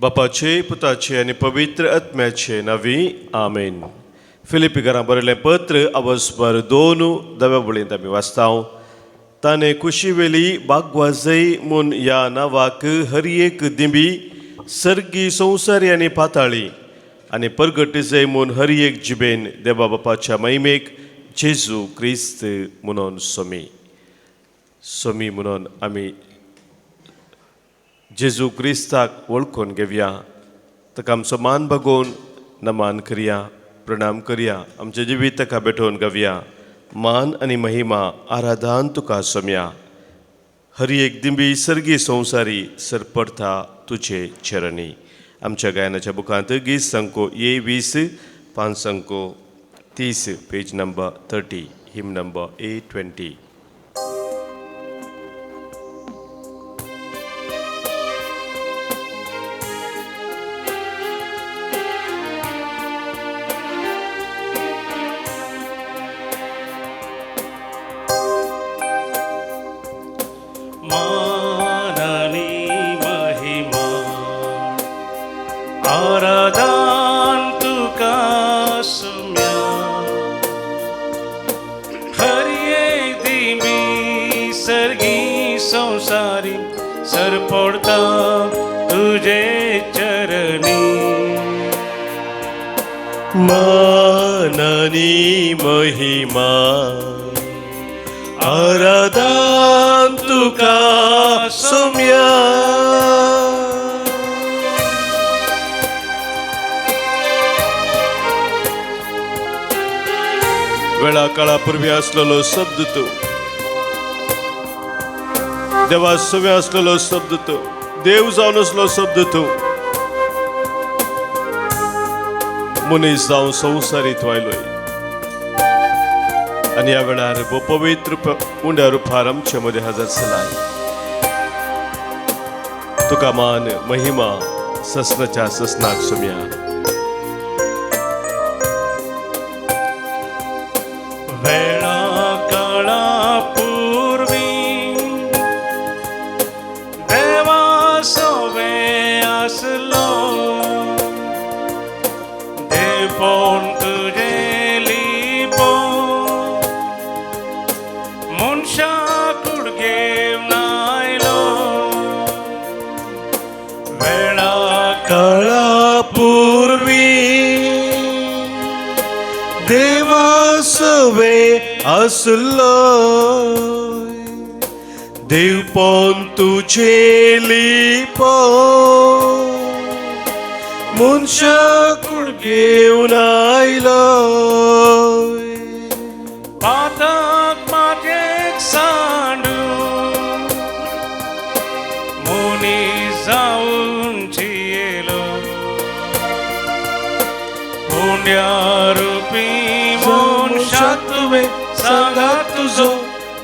बापाचे, पुताचे आनी पवित्र आत्म्याचे नांवी, आमेन. फिलिपीकरां बरयलें पत्र अवस्पर 2 दव्या वळींत आमी वाचता. ताणें कुशीवेली बागवाजय म्हूण ह्या नांवाक हर एक दिंबी सर्गी संवसारी आनी पाताळी आनी परगटीजय म्हूण हर एक जिबेन देवा बापाच्या महिमेक जेजू क्रिस्त म्हणून सोमी सोमी म्हणून आमी जेजू क्रिस्ताक वळखून घेवया. ताका आमचो मान बगोवन नमान करया, प्रणाम करया, आमचें जिवीत ताका भेटोवन घेवया. मान आनी महिमा आराधान तुका सोम्या. हर एक दिंबी सर्गी संवसारी सरपडटा तुजे चरणी. आमच्या गायनाच्या बुकांत गीत संको ए 20, 5 संको 30, page number 30, hymn number A 20. मानानी महिमा आराधन तुका सुम्या. हर एक दिमी सर्गी संसारी सरपडता तुझे चरणी. मानानी महिमा आराधन तुका सोम्या. वेळा काळा पूर्वी असलेलो शब्द तू, देवा सव्या असलेलो शब्द तू, देव जावन असलो शब्द तू, मनीस जावन संवसारीत वायलोय आनी ह्या वेळार भो पवित्र उंड्या रुपार आमचे मदें हजर जालाय. तुका मान महिमा ससनाच्या ससनाक सोम्या. वेळा काळा पूर्वी देवा सोवे आसलो, देवपण तुझे लिपो मनशा कूड घेवन आयलो. वेळा काळा पूर्वी देवा सवे आसलो, देवपण तुझे लिपो मनशा कूड घेवन आयलो. पातक मातयेक सांडू मनीस जावन जियेलो, उंड्या रुपी मनशाक तुवें सांगात तुजो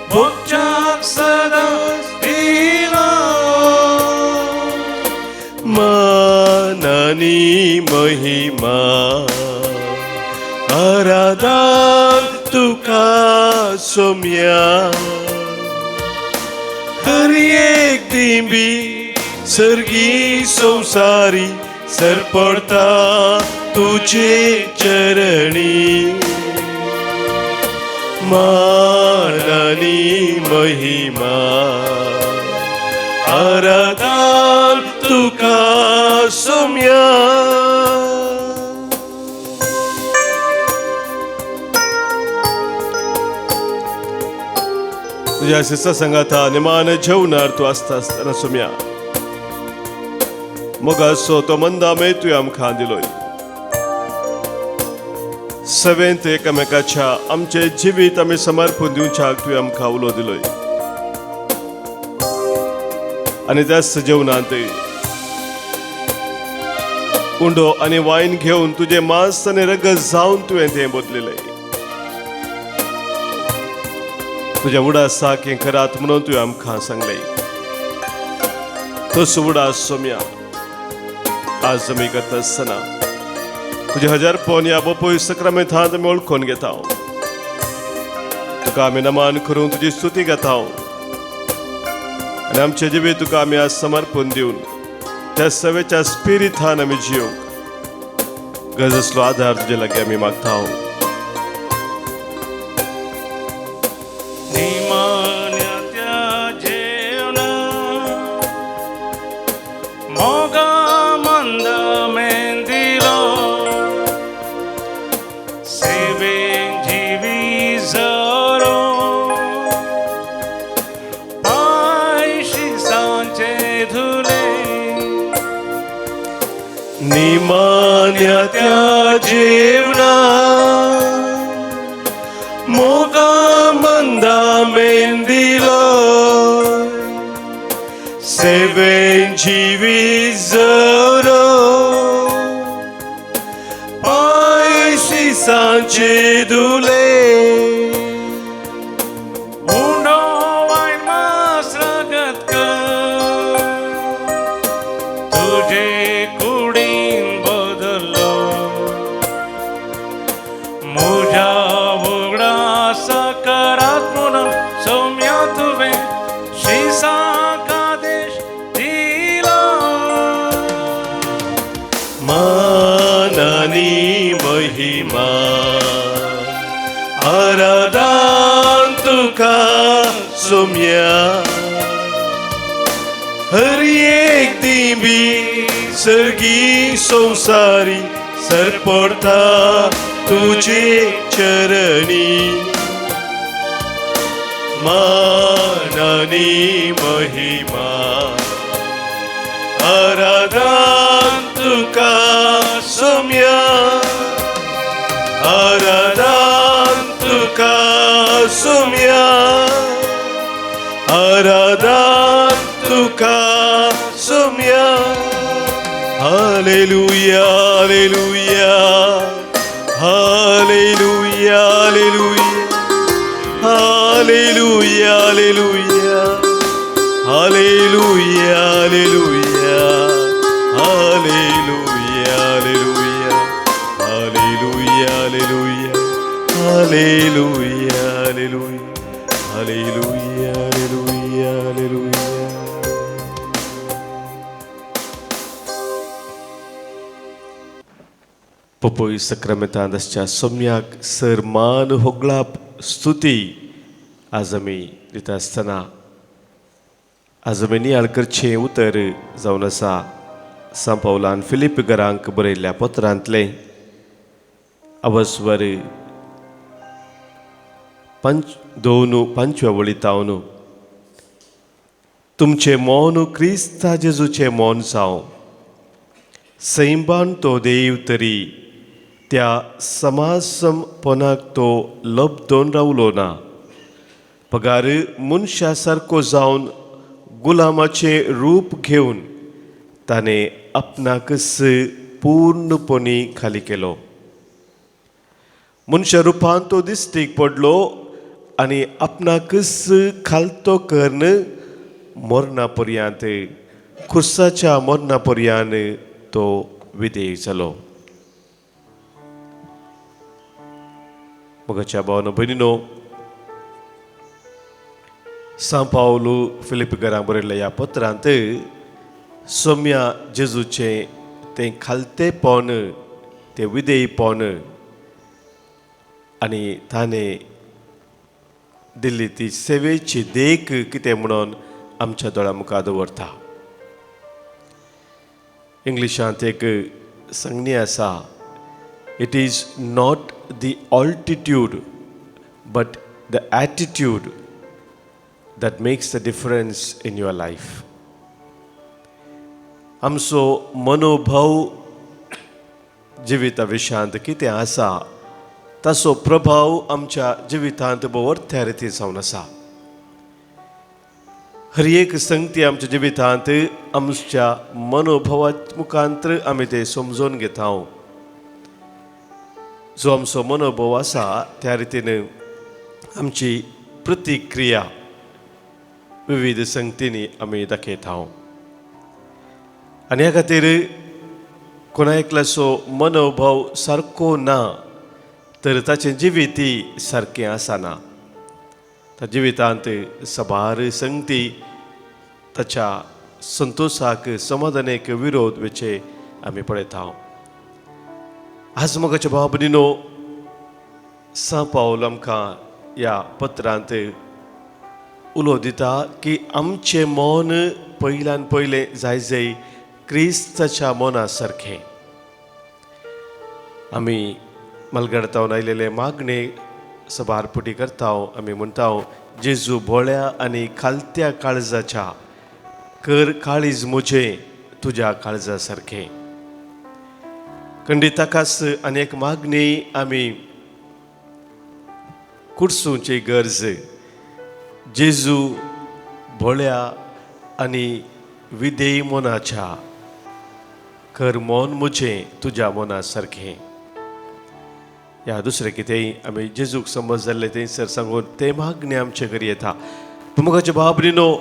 भोगच्याक सदांच दिलो. मानानी महिमा आराधन तुका सोम्या. हर एक दिंबी सर्गी संवसारी सरपडता तुझे चरणी. मानानी महिमा आराधन तुका सोम्या. तुझ्या शिस्त संगाता निमान जेवणार तू आसता आसतना सोम्या, मोगाचो तो मंदामे तुवें आमकां दिलोय. सवेंत एकामेकाच्या आमचें जिवीत आमी समर्पण दिवच्याक तुवें आमकां उलो दिलोय आनी त्याच जेवणांत उंडो आनी वायन घेवन तुजें मांस आनी रगत जावन तुवें तें बदलिलें. तुज्या उडासाक हें करात म्हणून तुवें आमकां सांगलें. तसो उडास सोम्या आज आमी करता आसतना तुजे हजार पोन ह्या बोपोय सक्रामेंतांत आमी वळखून घेता. तुका आमी नमान करून तुजी स्तुती घेता आनी आमचे जिवीत तुका आमी आज समर्पण दिवन त्या सेवेच्या स्पिरितान आमी जियोंक गरज आसलो आदार तुजे लागीं आमी मागता. निमाण्या त्या जेवणा मोगा मंद मेंदिलो सेवेन जिवी जरो पायशी सांचे धुले. निमाण्या त्या जेवणा मोगा मंदा मेंदिलो सेवेन जिवी जरो पायशी सांचे धुले. उंडो वायन मास रगत कर तुझे कुडीन बदलो मुझ्या उगडास करात म्हणून सौम्या तुवें शिसाक आदेश दिलो. मानानी महिमा आराधन तुका सोम्या हर एक दिंबी सर्गी संसारी सरपडता तुझे चरणी. मानानी महिमा आराधन तुका सोम्या आराधन तुका सोम्या आराधन तुका Saumya. Hallelujah, hallelujah, hallelujah, hallelujah, hallelujah, hallelujah, hallelujah, hallelujah, hallelujah, hallelujah, hallelujah, hallelujah, hallelujah, hallelujah, hallelujah. पोपोई सक्रामेंतांत आसच्या सोम्याक सर मान होगळाप स्तुती आज आमी दिता आसतना आज आमी नियाळ करचें उतर जावन आसा सांव पावलान फिलीप घरांक बरयल्ल्या पत्रांतलें अवस्वर पंच दोन पंचव्या वळीतावन. तुमचें मौन क्रिस्ता जेजूचें मौन जावं. सैंबान तो देव तरी त्या समासमपणाक तो लब्दोन रावलो ना, पगार मनशा सारको जावन गुलामाचें रूप घेवन ताणें आपणाकच पूर्णपणी खाली केलो. मनशा रुपान तो दिश्टीक पडलो आनी आपणाकच खालतो कर्ण मरणा पर्यंत, खुर्साच्या मरणा पर्यंत तो विधेय जालो. मोगाच्या भावानो भयणीनो, सांव पावलू फिलीप घरां बरयल्ल्या ह्या पत्रांत सोम्या जेजूचें तें खालतेपण, तें विधेयपण आनी ताणें दिल्ली ती सेवेची देख कितें म्हणून आमच्या दोळ्या मुखार दवरता. इंग्लिशांत एक संज्ञा आसा, it is not the altitude but the attitude that makes the difference in your life. आमचो मनोभाव जिविता विशयांत कितें आसा ताचो प्रभाव आमच्या जिवितांत भोव रितीन जावन आसा. हर एक संगती आमच्या जिवितांत आमच्या मनोभावा मुखांतर आमी ते समजून घेता. जो आमचो मनोभाव आसा त्या रितीन आमची प्रतिक्रिया विविध संगतींनी आमी दाखयता. आनी ह्या खातीर कोणा एकल्याचो मनोभाव सारको ना तर ताचें जिवीतय सारकें आसना. त्या जिवितांत साबार संगती ताच्या संतोशाक समाधानेक विरोध वेचे आमी पळयता. आज मोगाच्या भाव भयणीनो, सां पावल आमकां ह्या पत्रांत उलो दिता की आमचें मन पयल्यान पयलें जाय जाय क्रिस्ताच्या मना सारकें. आमी मलगडतावन आयलेले मागणे सबार पुटी करता. आमी म्हणटा, जेजू भोळ्या आनी खालत्या काळजाच्या, कर काळीज म्हजें तुज्या काळजा सारकें. खंडीत ताकाच आनी एक मागणी आमी कुर्सूंची गरज, जेजू भोळ्या आनी विधेय मनाच्या, कर मन म्हजें तुज्या मना सारकें. ह्या दुसरें कितेंय आमी जेजूक समज जाल्लें थंयसर सांगून तें मागणें आमचे घरी येता. मोगाचे भाव भयणीनो,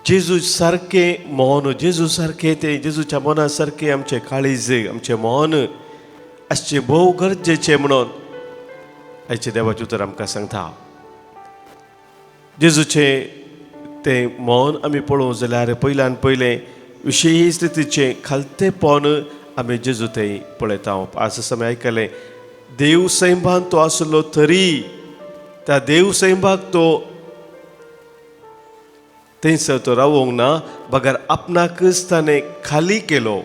जेजू सारकें मन, जेजू सारकें तें जेजूच्या मना सारकें आमचें काळीज, आमचें मन आसचें भोव गरजेचें म्हणून आयचें देवाचें उतर आमकां सांगता. जेजूचें तें मन आमी पळोवंक जाल्यार पयल्यान पयलें विशेश रितीचें खालतेपण आमी जेजू थंय पळयता. आज आमी आयकलें, देव सैमान तो आसलो तरी त्या देव सैमाक तो थंयसर तो रावोंक ना, बगर आपणाकच ताणें खाली केलो.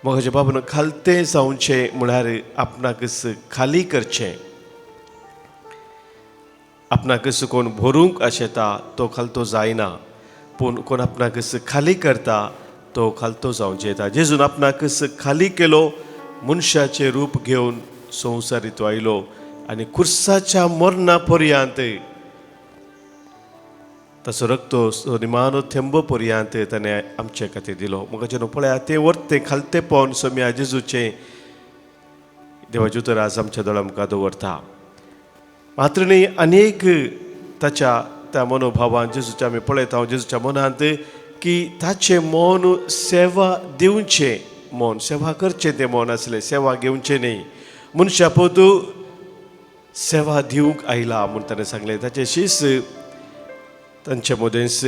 मोगाच्या बाबान, खालतें जावचें म्हळ्यार आपणाकच खाली करचें. आपणाकच कोण भरूंक आशेता तो खालतो जायना, पूण कोण आपणाकच खाली करता तो खालतो जावचें येता. जेजून आपणाकच खाली केलो, मनशाचें रूप घेवन संवसारीत तो आयलो आनी खुर्साच्या मरणा पर्यंत, ताचो रक्तो निमानो थेंबो पर्यंत ताणें आमचे खातीर दिलो. मोगाचे, पळया तें वर्तें खालतेपण सोम्या जेजूचें देवाचें उतर आज आमच्या दोळ्या मुखार दवरता. मात्र न्ही, अनेक ताच्या त्या मनोभावान जेजूच्या आमी पळयता, जेजूच्या मनांत की ताचें मन सेवा दिवचें मन, सेवा करचें तें मन आसलें, सेवा घेवचें न्ही. मनशा पोतू सेवा दिवंक आयला म्हूण ताणें सांगलें. ताचे शीस तांचे मदेंच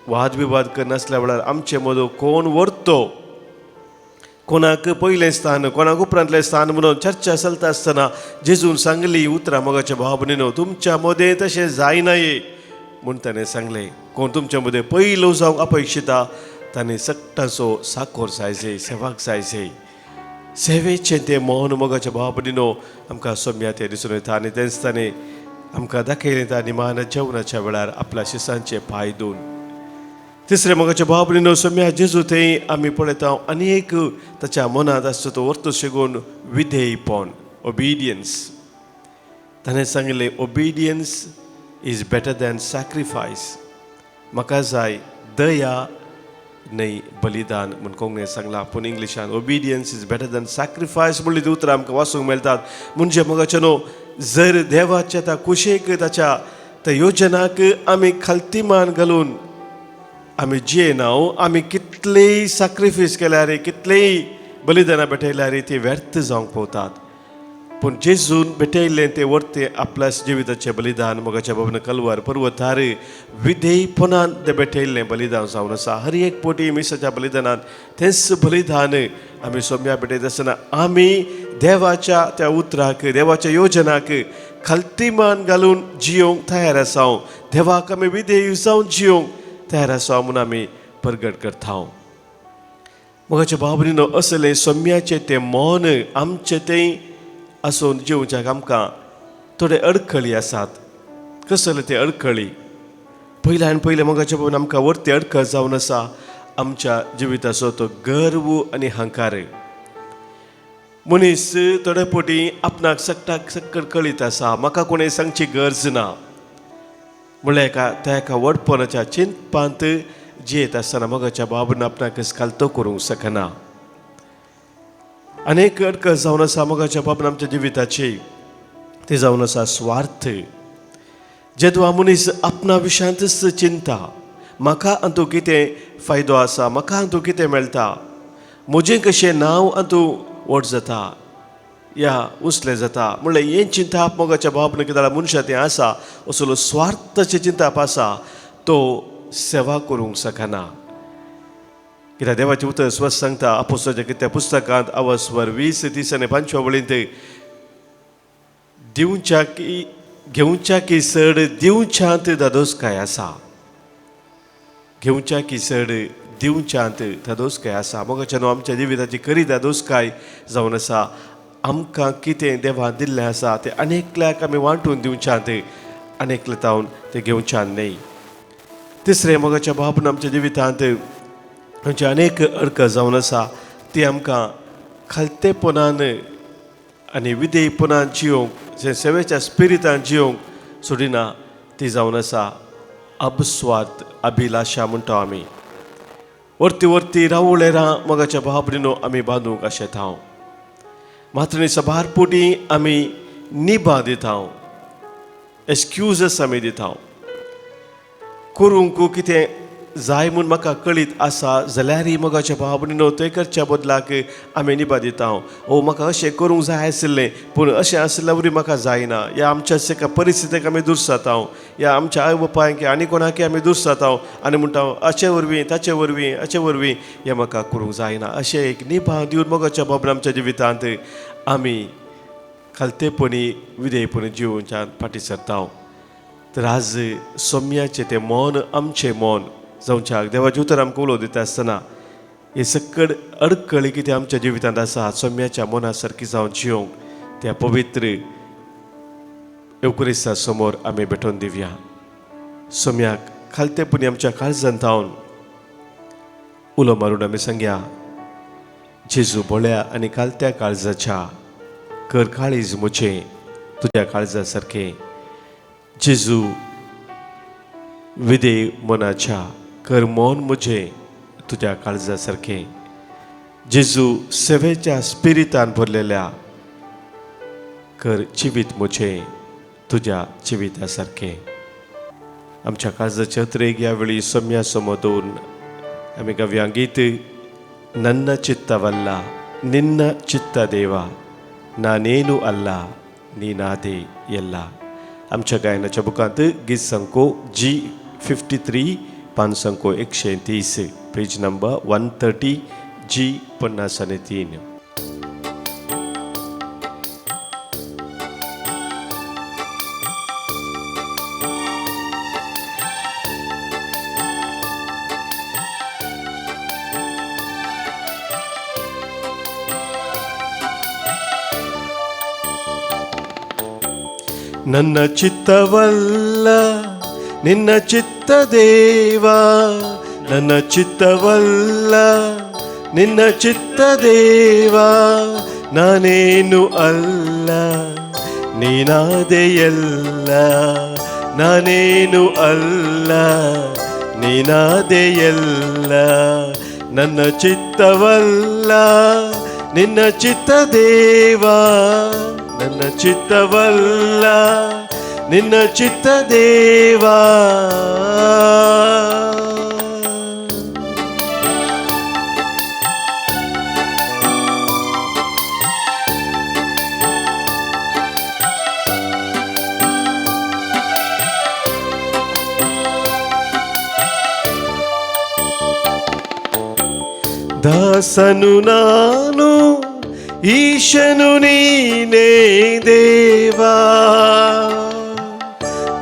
वाद विवाद करनासल्या वेळार आमचे मदो कोण व्हरतो, कोणाक पयलें स्थान, कोणाक उपरांतलें स्थान म्हणून चर्चा चलता आसतना जेजून सांगली उतरां, मोगाच्या भाव भयणीनो, तुमच्या मदें तशें जायना म्हूण ताणें सांगलें. कोण तुमच्या मदें पयलो जावंक अपेक्षिता ताणें सगटांचो साकोर जाय, सेवाक जाय. सेवेचें तें मन मोगाच्या भाव भयणीनो आमकां सोम्या तें दिसून येता. आनी तेंच ताणें आमकां दाखयलें त्या निमान जेवणाच्या वेळार आपल्या शिसांचे पांय धुवन. तिसरें, मोगाच्या भाव भयणीनो, सोम्या जेजू थंय आमी पळयता अनेक ताच्या मनांत आसचो तो वर्तो शेगून विधेयपण, ओबिडियन्स. ताणें सांगलें, "Obedience is better than sacrifice. म्हाका जाय दया न्हय बलिदान" म्हूण कोंकणीत सांगलां, पूण इंग्लिशान "Obedience is better than sacrifice" म्हणली ती उतरां आमकां वाचूंक मेळटात. म्हणजे मोगाचे न्हू, जर देवाच्या त्या कुशेक, ताच्या त्या योजनाक आमी खालती मान घालून आमी जियेना, आमी कितलेय सॅक्रिफायस केल्यार, कितलेय बलिदानां भेटयल्यार ती व्यर्थ जावंक पावतात. पूण जेजून भेटयल्लें तें वर्तें आपल्या जिविताचें बलिदान मोगाच्या बाबन कलवार पर्वतार विधेयपणान तें भेटयल्लें बलिदान जावन आसा. हर एक पोटी मिसाच्या बलिदानान तेंच बलिदान आमी सोम्या भेटयता आसतना आमी देवाच्या त्या उतराक, देवाच्या योजनाक खालती मान घालून जियोंक तयार आसा, देवाक आमी विधेय जावन जियोंक तयार आसा म्हूण आमी परगट करता. मोगाच्या बाबरीनो, असलें सोम्याचें तें मन आमचें तें आसून जिवच्याक आमकां थोडे अडखळी आसात. कसले ते अडखळी? पयल्यान पयलें, मोगाच्या बाबून, आमकां वर्ती अडखळ जावन आसा आमच्या जिविताचो तो गर्व आनी हंकार. मनीस थोडे फावटी आपणाक सगटाक सक्कड कळीत आसा, म्हाका कोणें सांगची गरज ना म्हणल्यार एका त्या एका व्हडपणाच्या चिंतपांत जियेत आसतना मोगाच्या बाबून आपणाक खालतो करूंक शकना. अनेक अडखळ जावन आसा मोगाच्या बाबून आमच्या जिविताची, ती जावन आसा स्वार्थ. जेदवा मनीस आपणा विशयांतच चिंता, म्हाका हातूंत कितें फायदो आसा, म्हाका हातूंत कितें मेळटा, म्हजें कशें नांव हातूंत व्हड जाता या उसलें जाता म्हणल्यार हें चिंताप मोगाच्या बाबून कितें जाल्यार मनशा तें आसा, असलो स्वार्थाचें चिंताप आसा तो. सेवा करूंक शकना. कित्याक देवाचें उतर स्वस्त सांगता आपोस्ताच्या कित्या पुस्तकांत अवस्वर 20 30 आनी 5 वळींत, दिवच्या की घेवच्या की चड दिवच्यांत धादोसकाय आसा. घेवच्या की चड दिवच्यांत धादोसकाय आसा. मोगाच्यान आमच्या जिविताची खरी धादोसकाय जावन आसा आमकां कितें देवान दिल्लें आसा तें अनेकल्याक आमी वांटून दिवच्यांत, अनेकले तावन तें घेवच्यान न्हय. तिसरें, मोगाच्या बापून आमच्या जिवितांत आमची अनेक अडकळ जावन आसा ती आमकां खालतेपणान आनी विधेयपणान जियोंक, जे सेवेच्या स्पिरितान जियोंक सोडिना, ती जावन आसा अपस्वार्थ अभिलाशा म्हणटा आमी. वरती वरती रावळेरां मोगाच्या बाबरीनो आमी बांदूंक अशें हांव मात्र सभार पुटी आमी निभा दिता, एक्सक्यूजस आमी दिता. करूंक कितें जाय म्हूण म्हाका कळीत आसा जाल्यारय मोगाच्या बाबरीनो तें करच्या बदलाक आमी निभा दिता. ओ म्हाका अशें करूंक जाय आशिल्लें पूण अशें आशिल्ल्या वरी म्हाका जायना, या आमच्या एका परिस्थितीक आमी दुर्साता, या आमच्या आवय बापायक आनी कोणाकय आमी दुर्साता आनी म्हणटा अशें वरवीं ताचे वरवीं अशें वरवीं हें म्हाका करूंक जायना. अशें एक निभा दिवन मोगाच्या बाबरीन आमच्या जिवितांत आमी खालतेपणी विधेयपणी जिवनच्यान फाटीं सरता. तर आज सोम्याचें तें मौन आमचें मौन जावच्याक देवाचें उतर आमकां उलोव दिता आसतना हे सकड अडकळी कितें आमच्या जिवितांत आसा सोम्याच्या मना सारकी जावन जियोंक त्या पवित्र येवक्रिस्ता समोर आमी भेटोवन दिवया. सोम्याक खालतेपणी आमच्या काळजांत थावन उलो मारून आमी सांगया, जेजू भोळ्या आनी खालत्या काळजाच्या कर काळीज म्हजें तुज्या काळजा सारकें. जेजू विधेय मनाच्या कर मन म्हजें तुज्या काळजा सारकें. जेजू सेवेच्या स्पिरितान भरलेल्या कर जिवीत म्हजें तुज्या जिविता सारकें. आमच्या काळजाच्या अत्रेक ह्या वेळी सम्या समोर दवरून आमी गावया गीत नन्न चित्तवल्ल निन्न चित्त देवा नानेनु अल्ल नीनादे येल्ला. आमच्या गायनाच्या बुकांत गीत संको जी 53 पान संको 130, पेज नंबर 130 जी 53. ನನ್ನ ಚಿತ್ತವಲ್ಲ ನಿನ್ನ ಚಿತ್ತ ದೇವಾ, ನನ್ನ ಚಿತ್ತವಲ್ಲ ನಿನ್ನ ಚಿತ್ತ ದೇವಾ, ನಾನೇನು ಅಲ್ಲ ನೀನಾದೆಯಲ್ಲ, ನಾನೇನು ಅಲ್ಲ ನೀನಾದೆಯಲ್ಲ, ನನ್ನ ಚಿತ್ತವಲ್ಲ ನಿನ್ನ ಚಿತ್ತ ದೇವಾ, ನನ್ನ ಚಿತ್ತವಲ್ಲ ನಿನ್ನ ಚಿತ್ತ ದೇವಾ. ದಾಸನು ನಾನು ಈಶನು ನೀನೇ ದೇವಾ,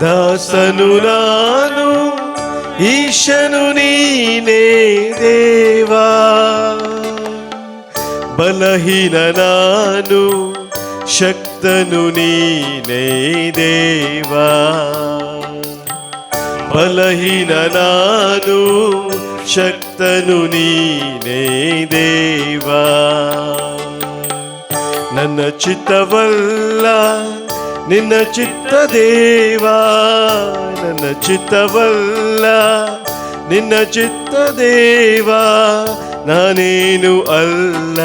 ದಾಸನು ನಾನು ಈಶನು ನೀನೇ ದೇವಾ, ಬಲಹೀನ ನಾನು ಶಕ್ತನು ನೀನೇ ದೇವಾ, ಬಲಹೀನ ನಾನು ಶಕ್ತನು ನೀನೇ ದೇವಾ, ನನ್ನ ಚಿತ್ತವಲ್ಲ ನಿನ್ನ ಚಿತ್ತ ದೇವಾ, ನನ್ನ ಚಿತ್ತವಲ್ಲ ನಿನ್ನ ಚಿತ್ತ ದೇವಾ, ನಾನೇನು ಅಲ್ಲ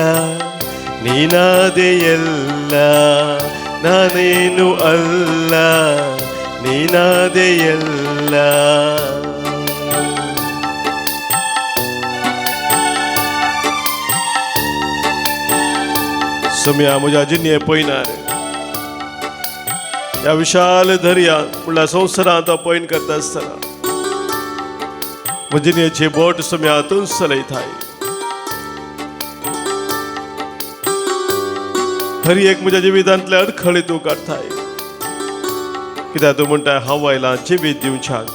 ನೀನಾದೆಯಲ್ಲ, ನಾನೇನು ಅಲ್ಲ ನೀನಾದೆಯಲ್ಲ. सोम्या म्हज्या जिन्ये पयनार ह्या विशाल दर्यांत म्हणल्यार संवसारांत हांव पयण करता आसतना म्हजे बोट सम्या तूं चलयताय. हर एक म्हज्या जिवितांतले अडखळी तूं काडटाय, कित्याक तूं म्हणटा हांव आयलां जिवीत दिवच्याक,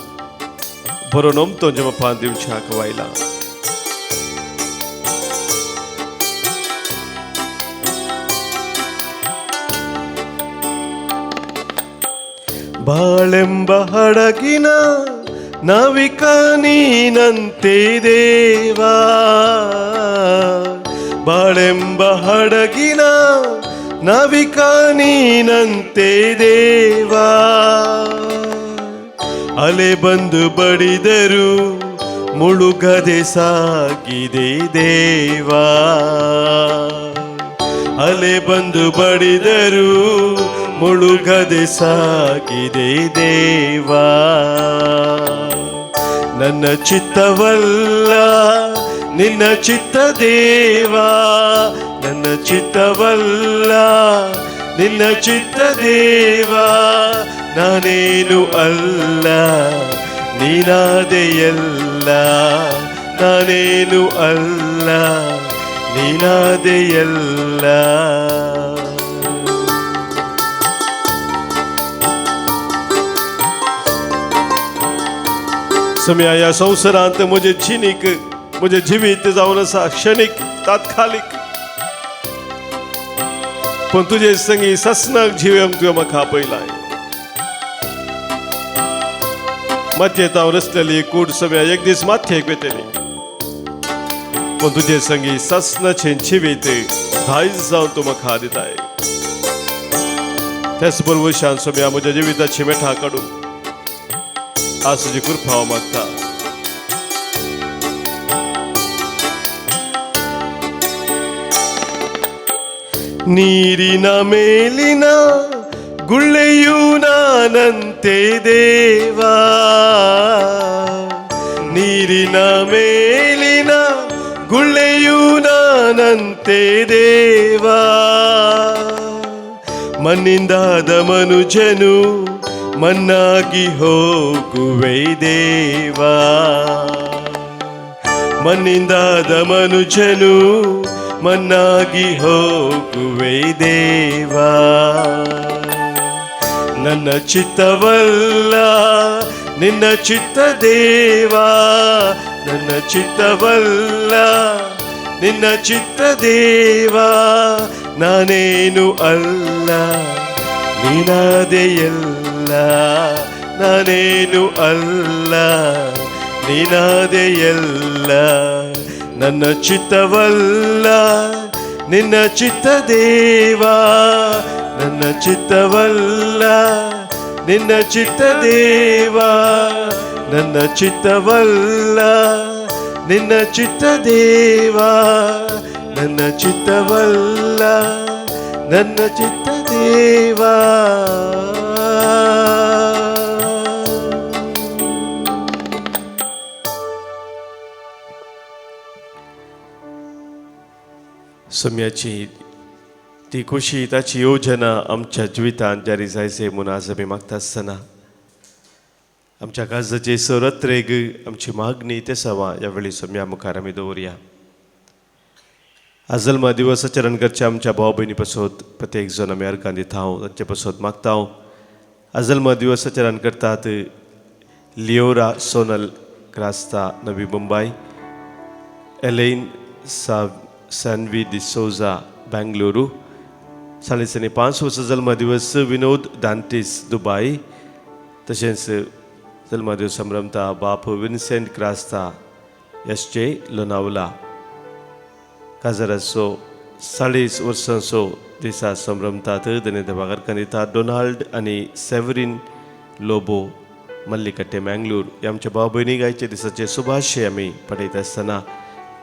भरून ओमतो जमपान दिवच्याक आयलां. ಬಾಳೆಂಬ ಹಡಗಿನ ನಾವಿಕ ನೀನಂತೆ ದೇವಾ, ಬಾಳೆಂಬ ಹಡಗಿನ ನಾವಿಕ ನೀನಂತೆ ದೇವಾ. ಅಲೆ ಬಂದು ಬಡಿದರು ಮುಳುಗದೆ ಸಾಗಿದೆ ದೇವಾ, ಅಲೆ ಬಂದು ಬಡಿದರು ಮುಳುಗದೆ ಸಾಗಿದೆ ದೇವಾ. ನನ್ನ ಚಿತ್ತವಲ್ಲ ನಿನ್ನ ಚಿತ್ತ ದೇವಾ, ನನ್ನ ಚಿತ್ತವಲ್ಲ ನಿನ್ನ ಚಿತ್ತ ದೇವಾ. ನಾನೇನು ಅಲ್ಲ ನೀನಾದೆಯಲ್ಲ, ನಾನೇನು ಅಲ್ಲ ನೀನಾದೆಯಲ್ಲ. सम्या ह्या संवसारांत म्हजें जिणीक, म्हजें जिवीत जावन आसा क्षणीक, तात्कालीक, पूण तुजे संगी ससनाक जिवेंक तुवें म्हाका आपयलाय. मातयेंत हांव रचलेली कूड सम्या एक दीस मातयेक वेतली, पूण तुजे संगी ससनाचें जिवीत दायज जावन तूं म्हाका दिताय. त्याच बरोबर शान सम्या म्हज्या जिविताची मेठां काडूं आज तुजी कृपा हांव मागता. ನೀರಿನ ಮೇಲಿನ ಗುಳ್ಳೆಯೂ ನಾನಂತೆ ದೇವಾ, ನೀರಿನ ಮೇಲಿನ ಗುಳ್ಳೆಯೂ ನಾನಂತೆ ದೇವಾ. ಮಣ್ಣಿಂದಾದ ಮನುಜನು ಮಣ್ಣಾಗಿ ಹೋಗುವೆ ದೇವಾ, ಮಣ್ಣಿಂದಾದ ಮನುಜನು ಮಣ್ಣಾಗಿ ಹೋಗುವೆ ದೇವಾ. ನನ್ನ ಚಿತ್ತವಲ್ಲ ನಿನ್ನ ಚಿತ್ತ ದೇವಾ, ನನ್ನ ಚಿತ್ತವಲ್ಲ ನಿನ್ನ ಚಿತ್ತ ದೇವಾ. ನಾನೇನು ಅಲ್ಲ ನೀನಾದೆಯಲ್ಲ, ನಾನೇನು ಅಲ್ಲ ನೀನಾದೆಯಲ್ಲ. ನನ್ನ ಚಿತ್ತವಲ್ಲ ನಿನ್ನ ಚಿತ್ತ ದೇವಾ, ನನ್ನ ಚಿತ್ತವಲ್ಲ ನಿನ್ನ ಚಿತ್ತ ದೇವಾ, ನನ್ನ ಚಿತ್ತವಲ್ಲ ನಿನ್ನ ಚಿತ್ತ ದೇವಾ, ನನ್ನ ಚಿತ್ತವಲ್ಲ ನನ್ನ ಚಿತ್ತ ದೇವಾ. सम्याची ती खुशी, ताची योजना आमच्या जिवितांत जारी जायचे म्हूण आज आमी मागता आसतना आमच्या काळजाचे सरत्रेग आमची मागणी ते सवा ह्या वेळी सम्या मुखार आमी दवरया. आज जल्मा दिवस आचरण करच्या आमच्या भाव भयणी पासत प्रत्येक जण आमी अर्गां दिता हांव तांचे पासत मागता हांव. आज जल्मा दिवस आचरण करतात लियोरा सोनल क्रास्ता, नवी मुंबय, एलेन सानवी डिसोजा, बेंगलुरू. 5.5 वर्सां जल्मदिवस विनोद दांतीस, दुबाय. तशेंच जल्मदिवस संभ्रमता बाप Vincent Crasta, S J, Lonavala. काजाराचो 40 वर्सांचो दिसा संभ्रमतात धन्यवाद दितात डोनाल्ड आनी सेवरीन लोबो, मल्लिकट्टे, मँगलोर. ह्या आमच्या भाव भयणी गायच्या दिसाचे शुभाशय आमी पडयता आसतना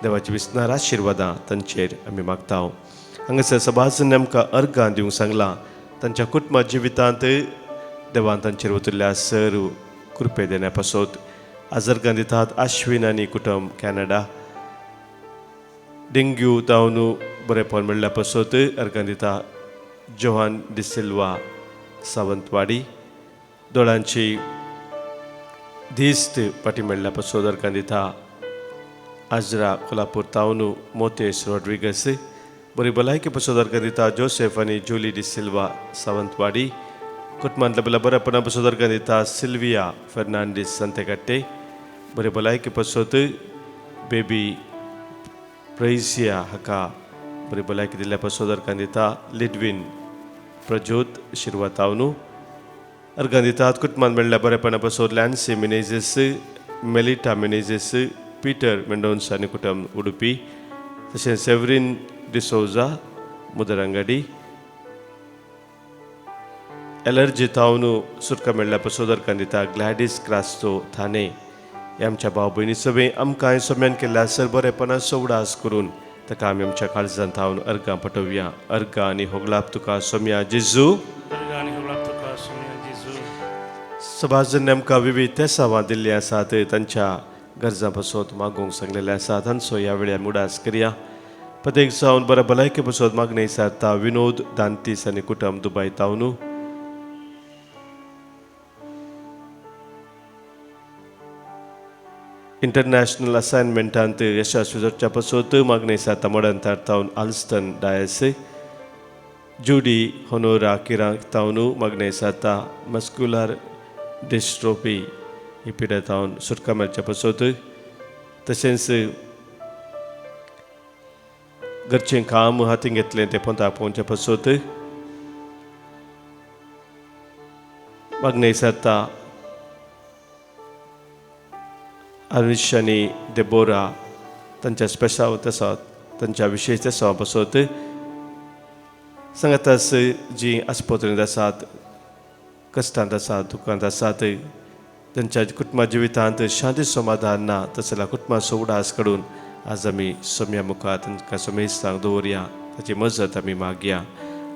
देवाची विस्नार आशिर्वादां तांचेर आमी मागता. हांगासर सभाजन आमकां अर्गां दिवंक सांगलां तांच्या कुटुंबा जिवितांत देवान तांचेर वतल्या सर कृपे देण्या पासत आज अर्गां दितात आश्विन आनी कुटुंब, कॅनडा. डेंग्यू जावन बरेपण मेळ्ळ्या पासत अर्गां दिता जोहान डिसिल्वा, सावंतवाडी. दोळ्यांची दिस्त पाटी मेळ्ळ्या पासत अर्गां दिता आजरा कोल्हापूर तावनू मोतेश रॉड्रिगस. बरी भलायकी पासत अर्गां दिता जोसेफ आनी जुली डिसिल्वा सावंतवाडी. कुटुंबांतल्या बऱ्या बरेपणा पासत अर्गां दिता सिल्विया फेर्नांडीस संतेकट्टे. बरी भलायकी पासत बेबी प्रैसिया हाका बरी भलायकी दिल्ल्या पासत अर्गां दिता लिडवीन प्रज्योत शिरवा तावनू. अर्गां दितात कुटुंबांत मेळ्ळ्या बरेपणा पासत लॅन्सी मिनेझीस, मेलिटा मिनेझीस, पीटर मेंडोन्सा आनी कुटुंब उडुपी, तशेंच सेवरीन डिसोजा मुदरंगडी. एलर्जी तावनू सुटका मेळ्ळ्या पासत अर्गां दिता ग्लॅडीस क्रास्तो थाने. हे आमच्या भाव भयणी सगळीं आमकां सोम्यान केल्ल्या सर बरेपणाचो उडास करून ताका आमी आमच्या काळजांत थावन अर्गां पटोवया. अर्गां आनी होगलाप तुका सोम्या जेजू. अर्गां आनी होगळाप तुका सोम्या जेजू. समाजान आमकां विविध तेसावां दिल्लीं आसात, तांच्या गरजां पासत मागूंक सांगलेलें आसा, तांचो ह्या वेळी आमी उडास करया. प्रत्येक जावन बऱ्या भलायके पासत मागणी सारता विनोद दांतीस आनी कुटुंब दुबाय तावनू. इंटरनॅशनल असायनमेंटांत यशस्वी जावच्या पासत मागणी सारता मोडन तावन आल्स्टन डायस. जुडी होनोरा किरांक तावनू मागणी सारता मस्क्युलर डिस्ट्रोपी ही पिड्या तावन सुटका मेळच्या पासत, तशेंच घरचें काम हातीन घेतलें तें पोंताक पावोवच्या पासत मागणी सारता अनुश आनी देबोरा तांच्या स्पेशल तेसांव तांच्या विशेश तेसांवा पासत. सांगातास जी आस्पत्रेंत आसात, कश्टांत आसात, दुखांत आसात, तांच्या कुटुंबा जिवितांत शांती समाधान ना, तशें जाल्यार कुटुंबाचो उडास काडून आज आमी सोम्या मुखार तांकां सोमेस्तांक दवरया, ताची मजत आमी मागया.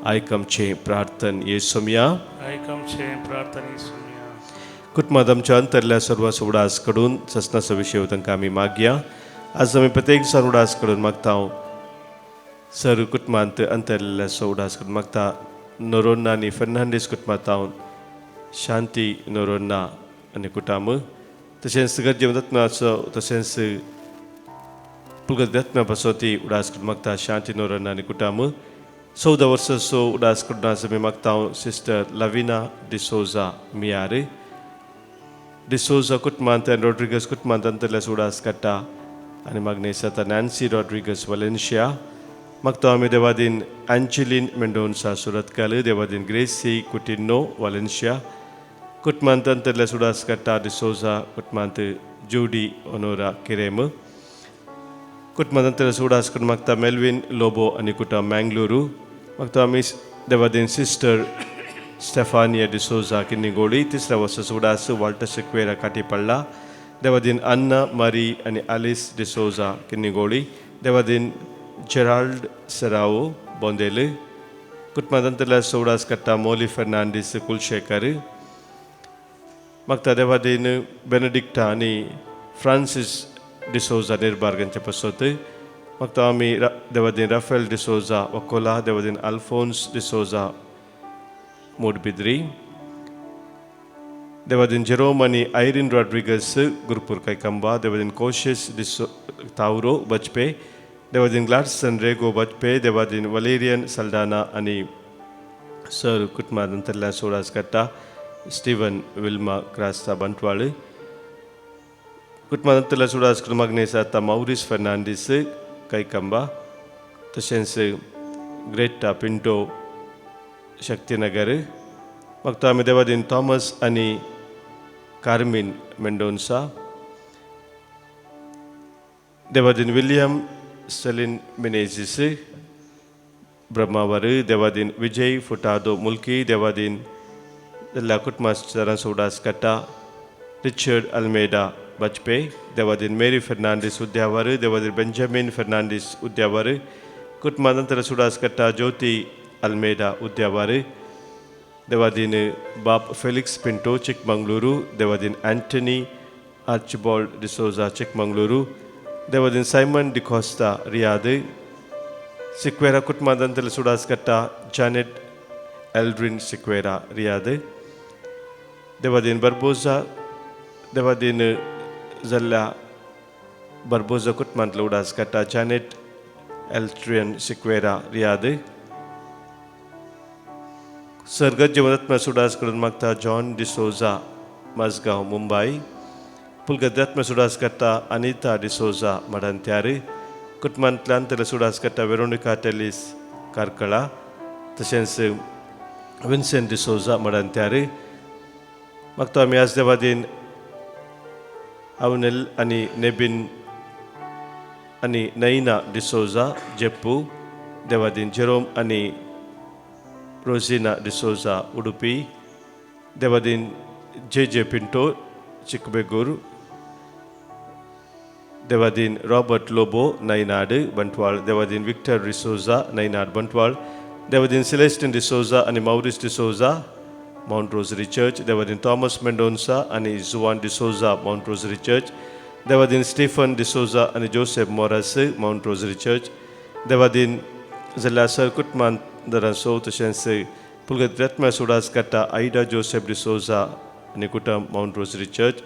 आयक आमचें प्रार्थन ये सोम्या. आयक आमचें प्रार्थना सोम्या. कुटुंबांत आमच्या अंतरल्या सर्व उडास कडून ससनाचो विशय तांकां आमी मागया. आज आमी प्रत्येक जाण उडास कडून मागता. सर कुटुंबांत अंतरलेल्या उडास करून मागता नोरोन्ना आनी फर्नांडीस कुटुंबांत हांव शांती नोरोन्ना आनी कुटाम, तशेंच गरजे रत्नाचो तशेंच पुलगत रत्ना पासत उडास करून मागता शांती नोरोन्ना आनी कुटाम. 14 वर्साचो उडास करून आज आमी मागता सिस्टर लविना डिसोजा मियार. डिसोजा कुटुंबांत आनी रॉड्रिगस कुटुंबांत अंतरल्या उडास काडटा आनी मागणी जाता नॅन्सी रॉड्रिगस वलेन्शिया. मागता आमी देवादीन अँजेलीन मेंडोन्सा सुरतकाल, देवादीन ग्रेसी कुटिन्नो वालेन्शिया कुटुंबांत अंतरल्या उडास काडटा डिसोजा कुटुंबांत जुडी ओनोरा किरेम कुटुंबांत अंतरल्या उडास करून मागता मेल्विन लोबो आनी कुटुंब मँगलुरू. मागता आमी देवादीन सिस्टर स्टेफानिया डिसोजा किन्निगोळी. तिसऱ्या वर्सा उडास वाल्टर सिक्वेरा काटी पडला, देवादीन अन्ना मारी आनी आलिस डिसोजा किन्निगोळी, देवादीन जेराल्ड सेरावो बोंदेल कुटुंबांत अंतरल्या उडास काडटा मोली फर्नांडीस कुलशेखर. मागता देवादीन बेनेडिक्टा आनी फ्रांसीस डिसोजा निर्बार्ग हांचे पासत. मागता आमी देवादीन राफेल डिसोजा वकोला, देवादीन अल्फोन्स डिसोजा मोडबिद्री, देवादीन जेरोम आनी आयरीन रॉड्रिगस गुरपूर कैकंबा, देवादीन कोशिस डिसो तावरो बजपे, देवादीन ग्लाडसन रेगो बजपे, देवादीन वलेरियन सल्डाना आनी सर कुटुंबांत अंतरल्या सोडास काडटा स्टीवन विल्मा क्रास्ता बंटवाळ कुटुंबांत अंतरल्या सोडास करून मागणी जाता मावरीस फर्नांडीस कैकंबा, तशेंच ग्रेटा पिंटो शक्तीनगर. मागता आमी देवादीन थॉमस आनी कार्मीन मेंडोन्सा, देवादीन विलियम सेलीन मिनेझीस ब्रह्मावर, देवादीन विजय फुटादो मुल्की, देवादीन जाल्ल्या कुटुंबाचरांचो उडास काडटा रिचर्ड अल्मेडा बजपे, देवादीन मेरी फर्नांडीस उद्यावर, देवादीन बेंजामीन फर्नांडीस उद्यावर कुटुंबांत अंतर उडास काडटा ज्योती अल्मेडा उद्यावर, देवादीन बाप फेलिक्स पिंटो चिकमंगलुरू, देवादीन अँटनी आर्चिबॉल्ड डिसोजा चिकमंगलुरू, देवादीन सायमन डिकोस्ता रियाद. सिक्वेरा कुटुंबांत अंतर उडास काडटा जानेट एल्ड्रीन सिक्वेरा रियाद, देवादीन बर्बोजा देवादीन जाल्ल्या बार्बोजा कुटुंबांतलो उडास काडटा जॅनेट एल्ट्रियन सिक्वेरा रियाद. सर्गत जिवनात्म्या सुडास करून मागता जॉन डिसोजा मजगांव मुंबय. पुलगद्यात्म्या सुडास काडटा अनिता डिसोजा मडंत्यार. कुटुंबांतल्यान तेला सुडास काडटा वेरोनिका टेलीस कार्कळा तशेंच विन्सेंट डिसोजा मडंत्यार. मागता आमी आज देवादीन अवनेल आनी नेबीन आनी नैना डिसोजा जेप्पू. देवादीन जेरोम आनी रोजिना डिसोजा उडुपी. देवादीन जे जे पिंटो चिकबेगूर. देवादीन रॉबर्ट लोबो नैनाड बंटवाळ. देवादीन विक्टर डिसोजा नैनाड बंटवाळ. देवादीन सिलेस्टीन डिसोजा आनी Maurice D'Souza Mount Rosary church. देवादीन थॉमस मेंडोन्सा आनी Juan D'Souza Mount Rosary church. देवादीन स्टीफन डिसोजा आनी Joseph Moras Mount Rosary church. देवादीन जाल्यार सर कुटुंबांत तशेंच पुलगत रत्म्या सुडास काडटा आयडा जोसेफ डिसोजा आनी कुटुंब मावंट रोजरी चर्च.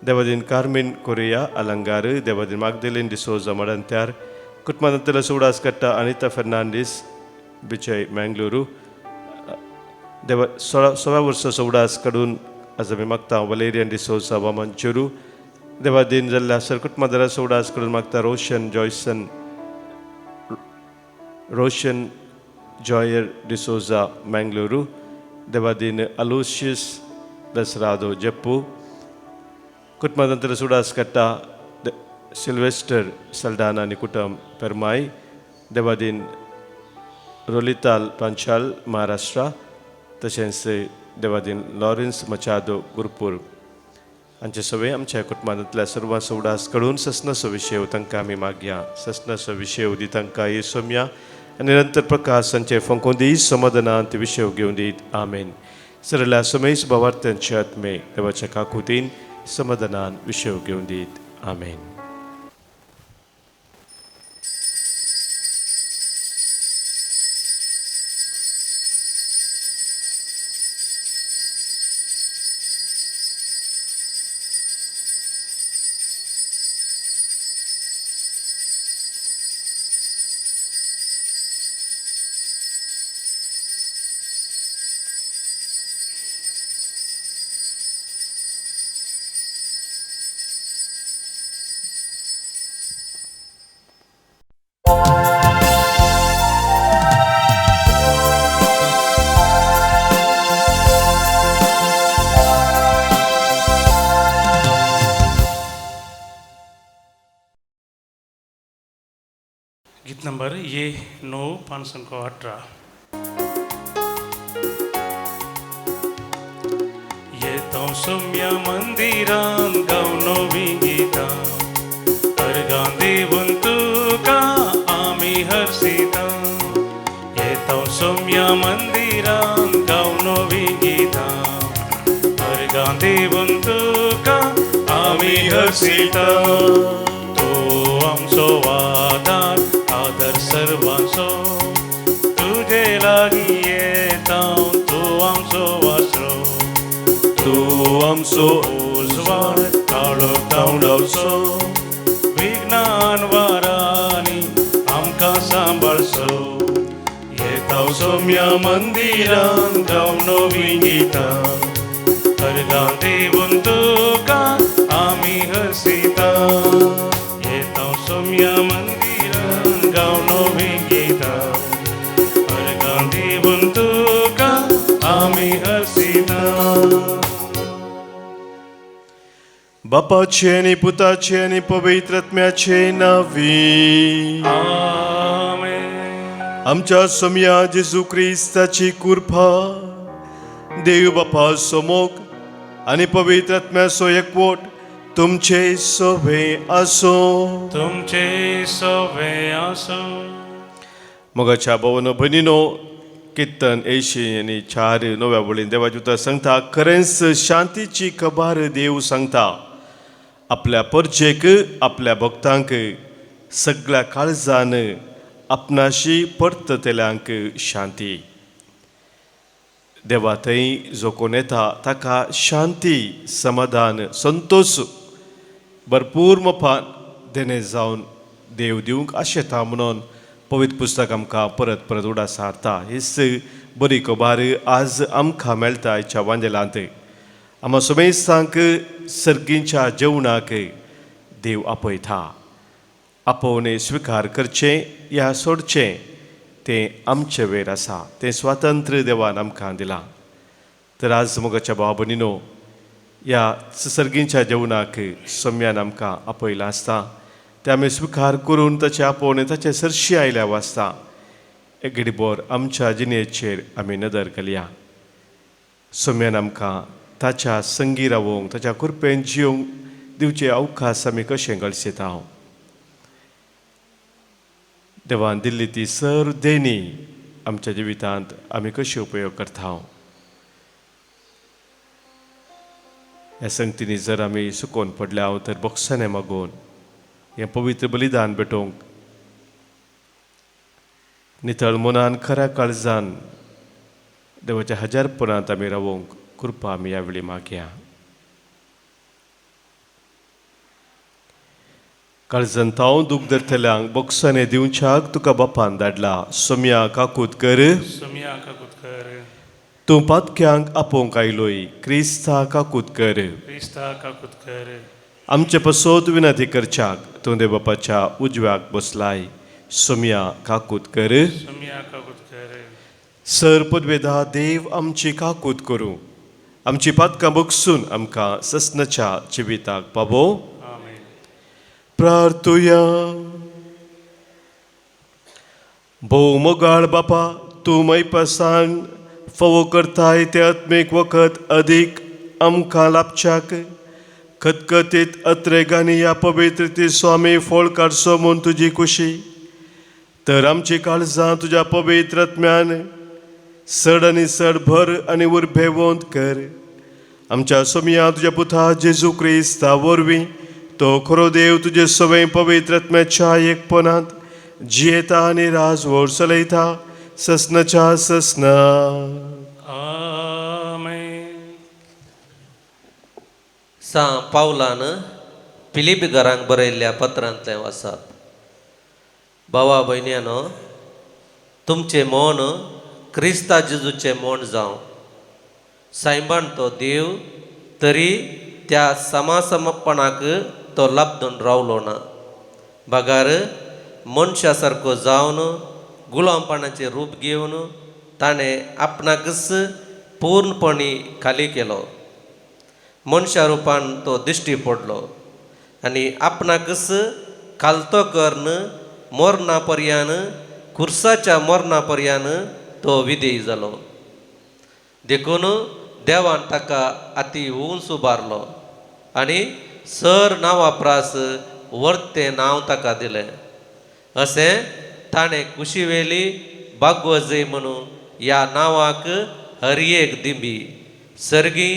देवादीन कार्मीन कोरिया अलंगार. देवादीन मागदेलीन डिसोजा मडंत्यार. कुटुंबांतल्या सुडास काडटा अनिता फेर्नांडीस बिजय मँगलुरू. देवा 16 वर्सां उडास काडून आज आमी मागता वलेरियन डिसोजा वामन चेरू. देवादीन जाल्ल्या सरकुट मदराचो उडास करून मागता रोशन जॉयसन रोशन जॉयर डिसोजा मँगलुरू. देवादीन अलोशियस दसरादो जप्पू. कुटुंबांतल्या सुडास काडटा सिल्वेस्टर सल्डाना आनी कुटुंब पेरमाय. देवादीन रोलिताल पांचाल महाराष्ट्रा तशेंच देवादीन लॉरेन्स मचादो गुरपूर हांचे सगळे आमच्या कुटुंबांतल्या सर्वांचो उडास कडून ससनाचो विशय तांकां आमी मागया. ससनाचो विशय दी तांकां येसोमया आनी निरंतर प्रकाश तांचे फंकोवन दी समाधानांत विशय घेवन दीत. आमेन. सरल्या समेस भावार्थ्यांचे आत्मे देवाच्या काकुतीन समाधानान विशय घेवन दीत. आमेन. गीत नंबर ये 9 518. येतो सौम्य मंदिरान गावनो गीता अर्गां देवून तुका आमी हर्षिता. येतो सौम्य मंदिरान गावनो गीता अर्गां देवून तुका आमी हर्षिता. तो आमचो आदार आदर सर्वांचो तुजे लागीं येता तूं आमचो आसरो. तूं आमचो उजवाड काळो धांवडावचो विज्ञान वारांनी आमकां सांबाळचो. येता सौम्य मंदिरान गावन नवीं गितां अर्गां देवून तुका आमी हसिता. येता सौम्य मंदिरान गावन नवीं गितां अर्गां देवून तुका आमी हसिता. बापाचे आनी पुताचे आनी पवित्र आत्म्याचे नांवी. आमेन. आमच्या सोमया जेजू क्रिस्ताची कृपा देव बापा सोमोक आनी पवित्र आत्म्याचो एकवट तुमचे सोबे आसूं. तुमचे सोबे आसूं. मोगाच्या भोवनो भयणीनो, किर्तन 84 णव्या वळीन देवाची उतर सांगता, खरेंच शांतीची खबर देव सांगता आपल्या परजेक आपल्या भक्तांक सगळ्या काळजान आपणाशी परततल्यांक शांती. देवा थंय जो कोण येता ताका शांती, समाधान, संतोश भरपूर मोपान देणे जावन देव दिवंक आशेता म्हणून पवित्र पुस्तक आमकां परत परत उडास हाडटा. हीच बरी खबर आज आमकां मेळटा आयच्या वांजेलांत. आमा समेस्तांक सर्गींच्या जेवणाक देव आपयता. आपोवणें स्विकार करचें या सोडचें तें आमचें वेर आसा. तें स्वातंत्र्य देवान आमकां दिलां. तर आज मोगाच्या भाव भयणीनो, ह्या सर्गींच्या जेवणाक सोम्यान आमकां आपयलां आसता तें आमी स्विकार करून ताचें आपोवणें ताचे सरशी आयल्या वाचता एक घडीभर आमच्या जिणेचेर आमी नदर घालया. सोम्यान आमकां ताच्या संगी रावोंक, ताच्या कृपेन जियोंक दिवचे अवकाश आमी कशें गळसेता. देवान दिल्ली ती सर देणी आमच्या जिवितांत आमी कशी उपयोग करता. ह्या संगतींनी जर आमी सुकोवन पडल्या तर बोक्साने मागून हें पवित्र बलिदान भेटोवंक नितळ मनान, खऱ्या काळजान देवाच्या हजारपणांत आमी रावोंक कृपा आमी ह्या वेळी मागया. काळजान तांव दूख धरतल्यांक बोक्साने दिवच्याक तुका बापान धाडला. सोम्या काकूत कर. सोमया काकूत कर. तूं पातक्यांक आपोवंक आयलोय. क्रिस्ता काकूत कर. क्रिस्ता काकूत कर. आमचे पसोत विनंती करच्याक तूं देव बापाच्या उजव्याक बसलाय. सोम्या काकूत कर. सोमया काकूत कर. सर पदवेदा देव आमची काकूत करूं, आमची पातकां बगसून आमकां ससनाच्या जिविताक पावो. आमेन. प्रार्थुया. भोव मोगाळ बापा, तूं मैपासान फावो करताय ते आत्मीक वखद अदीक आमकां लाभच्याक खतखतीत अत्रेगांनी ह्या पवित्र स्वामी फळ काडचो म्हूण तुजी खुशी. तर आमची काळजां तुज्या पवित्र आत्म्यान सड आनी सड भर आनी उर्बेवंत कर. आमच्या सोमया तुज्या पुता जेजू क्रिस्ता वरवीं, तो खरो देव तुजे सवय पवित्र आत्म्याच्या एकपणांत जियेता आनी राजवड चलयता ससनाच्या ससना. आमेन. सां पावलान फिलीप घरांक बरयल्ल्या पत्रांतलें वाचाप. भावा भयण्यानो, तुमचें मन क्रिस्ता जेजूचें मन जावं. सायबान तो देव तरी त्या समासमपणाक तो लाबदून रावलो ना, बगार मनशा सारको जावन गुलामपणाचें रूप घेवन ताणें आपणाकच पूर्णपणी खाली केलो. मनशा रुपान तो दिश्टी पडलो आनी आपणाकच खालतो करून मरणा पर्यान, खुर्साच्या मरणा पर्यान तो विधेय जालो. देखून देवान ताका अती उंच उबारलो आनी सर नांवा प्रास वर्तें नांव ताका दिलें. अशें ताणें कुशीवेली बागवजय म्हणून ह्या नांवाक हर एक दिंबी सर्गी,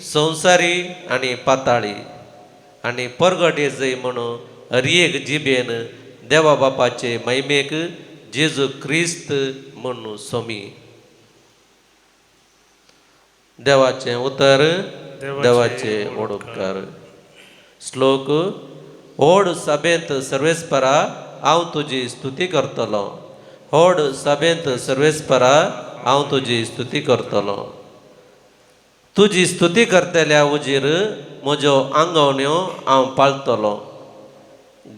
संवसारी आनी पाताळी आनी परगटे जय म्हणून हर एक जिबेन देवा बापाचे महिमेक जेजू क्रिस्त म्हणून सोमी. देवाचें उतर देवाचे ओडुपकार. श्लोक. ओड सभेंत सर्वेस्परा हांव तुजी स्तुती करतलो. होड सभेंत सर्वेस्परा हांव तुजी स्तुती करतलो. तुजी स्तुती करतल्या उजीर म्हज्यो आंगवण्यो हांव पाळतलो.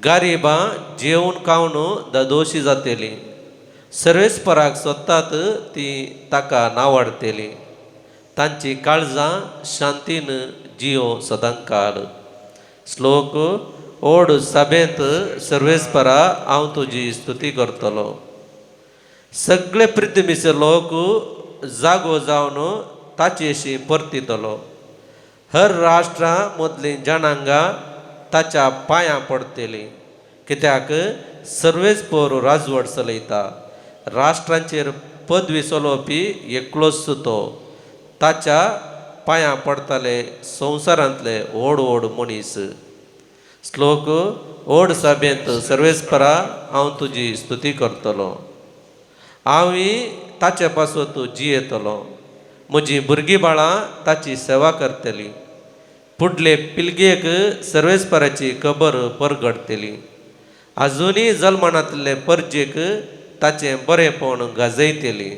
गरिबां जेवन खावन ददोशी जातली. सर्वेस्पराक सोदतात ती ताका नावाडटली. तांची काळजां शांतीन जियो सदांकाळ. श्लोक. ओड सभेंत सर्वेस्परा हांव तुजी स्तुती करतलो. सगळे पृथ्वीचे लोक जागो जावन ताचेशी परतितलो. हर राष्ट्रां मदलीं जनांगां ताच्या पांयां पडटलीं. कित्याक सर्वेच पोर राजवट चलयता. राष्ट्रांचेर पदवी चलोवपी एकलोच तो. ताच्या पांयां पडटाले संवसारांतले व्हड व्हड मनीस. श्लोक. व्हड सभेंत सर्वेस्परा हांव तुजी स्तुती करतलो. हांवूय ताचे पासत जियेतलो. म्हजीं भुरगीं बाळां ताची सेवा करतली. फुडले पिळगेक सर्वेस्पराची खबर परगडतली. आजुनूय जल्मनातले परजेक ताचें बरेंपण गाजयतली.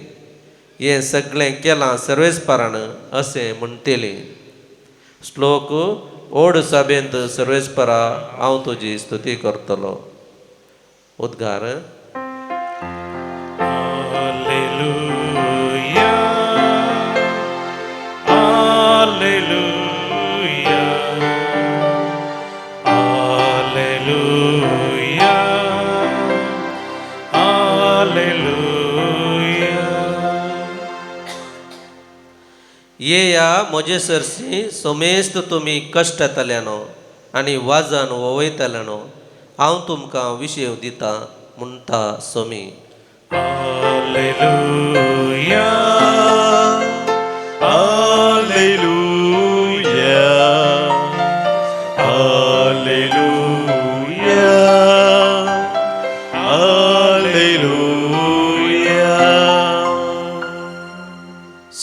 हें सगळें केलां सर्वेस्परान अशें म्हणटली. श्लोक ओड सभेंत सर्वेस्परा हांव तुजी स्तुती करतलो. उद्गार. Alleluia, Alleluia, Alleluia, Alleluia. येया म्हजे सरशी समेस्त तुमी कश्ट येतल्यानो आनी वाजन वयतल्यानो, हांव तुमकां विशेव दिता म्हणटा Somi. Alleluia, Alleluia, Alleluia, Alleluia.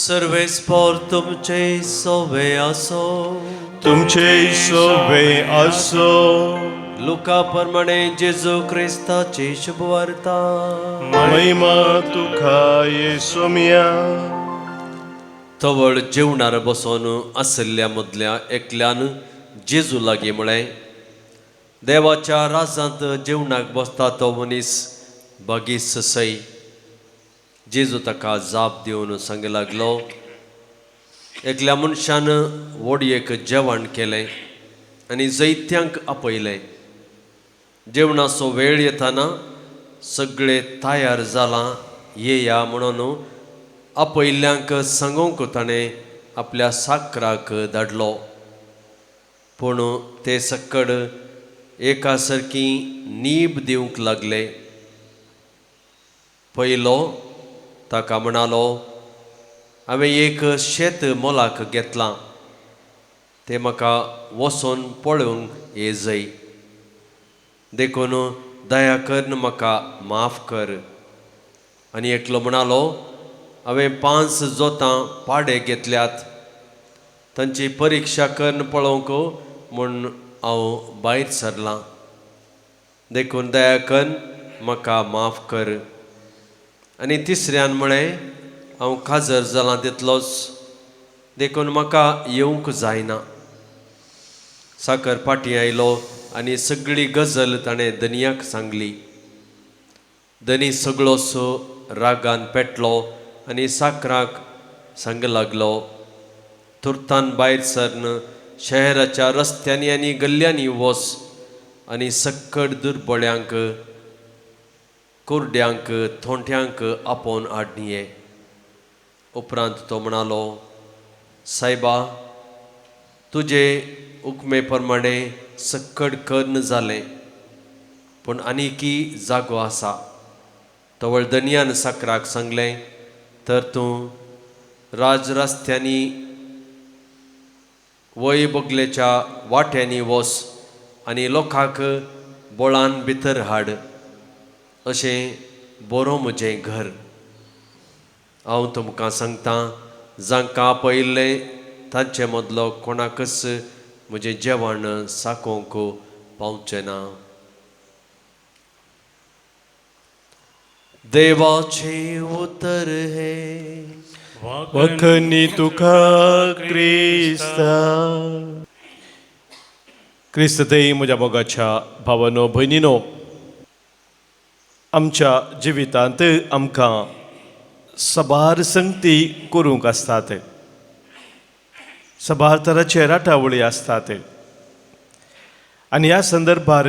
सर्वेस्पोर तुमचे सोवे आसो. तुमचे सोबे आसो. लुका प्रमाणे जेजू क्रिस्ताची शुभवार्ता. महिमा तुका येसोमिया. तवळ जेवणार बसून आशिल्ल्या मदल्या एकल्यान जेजू लागीं म्हळें, देवाच्या राजांत जेवणाक बसता तो मनीस बागीस सय. जेजू ताका जाप दिवन सांग लागलो, एकल्या मनशान व्हडयेक जेवण केलें आनी जैत्यांक आपयलें. जेवणाचो वेळ येताना सगळे तयार जालां येया म्हणून आपयल्ल्यांक सांगूंक ताणें आपल्या साकराक धाडलो. पूण ते सक्कड एका सारकी नीब दिवंक लागले. पयलो ताका म्हणालो, हांवें एक शेत मोलाक घेतलां, तें म्हाका वचोन पळोवंक येजय, देखून दया करून म्हाका माफ कर. आनी एकलो म्हणालो, हांवें 5 जोतां पाडे घेतल्यात, तांची परिक्षा करून पळोवंक म्हूण हांव भायर सरलां, देखून दया करून म्हाका माफ कर. आनी तिसऱ्यान म्हळें, हांव काजर जालां तितलोच, देखून म्हाका येवंक जायना. साकर पाटी आयलो आनी सगळी गजल ताणें धनयाक सांगली. धनी सगळोसो रागान पेटलो आनी साकराक सांग लागलो, तुर्तान भायर सरन शहराच्या रस्त्यांनी आनी गल्ल्यांनी वच आनी सक्कड दुर्बळ्यांक, कुरड्यांक, थोंट्यांक आपोवन हाडये. उपरांत तो म्हणालो, सायबा, तुजे हुकमे प्रमाणे सक्कड कर्ण जालें, पूण आनीकी जागो आसा. तवळ धनयान साकराक सांगलें, तर तूं राज रस्त्यांनी वय बगलेच्या वाट्यांनी वच आनी लोकांक बोळान भितर हाड, अशें बरो म्हजें घर. हांव तुमकां सांगता, जांकां आपयिल्लें तांचे मदलो कोणाकच म्हजें जेवण साकोवंक पावचें ना. देवाचें उतर हें. वखनी तुका क्रिस्ता. क्रिस्त देई म्हज्या मोगाच्या भावानो भयणीनो, आमच्या जिवितांत आमकां साबार संगती करूंक आसतात, साबार तराचे राटावळी आसतात आनी ह्या संदर्भार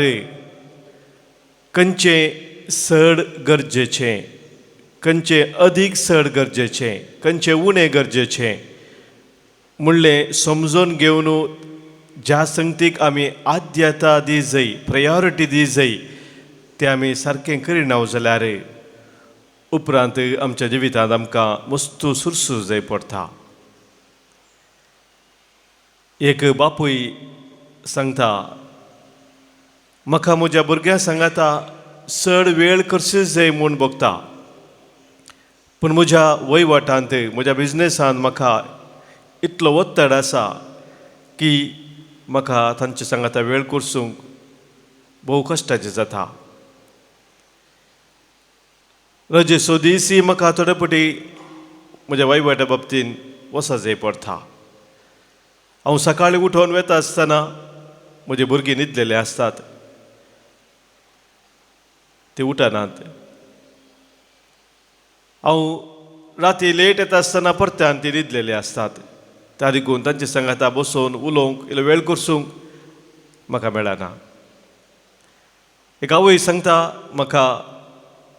खंयचें चड गरजेचें, खंयचें अदीक चड गरजेचें, खंयचें उणें गरजेचें म्हणलें समजून घेवन ज्या संगतीक आमी आद्यता दी जाय, प्रायोरिटी दी जाय, तें आमी सारकें करिना जाल्यार उपरांत आमच्या जिवितांत आमकां मस्तू सुरसूर जाय पडटा. एक बापूय सांगता, म्हाका म्हज्या भुरग्यां सांगाता चड वेळ करशी जाय म्हूण भोगता, पूण म्हज्या वयवाटांत, म्हज्या बिजनेसांत म्हाका इतलो ಒತ್ತಡ आसा की म्हाका तांचे सांगाता वेळ करसूंक भोव कश्टाचें जाता. रजेचो दीसय म्हाका थोडे फावटी म्हज्या वयवाटा बाबतीन वचूंक पडटा. हांव सकाळीं उठोवन वता आसतना म्हजी भुरगीं न्हिदलेलीं आसतात, ती उठनात. हांव राती लेट येता आसतना परत्यान ती न्हिदलेली आसतात. त्या देखून तांचे सांगाता बसोवन उलोवंक इल्लो वेळ करसूंक म्हाका मेळना. एक आवय सांगता म्हाका,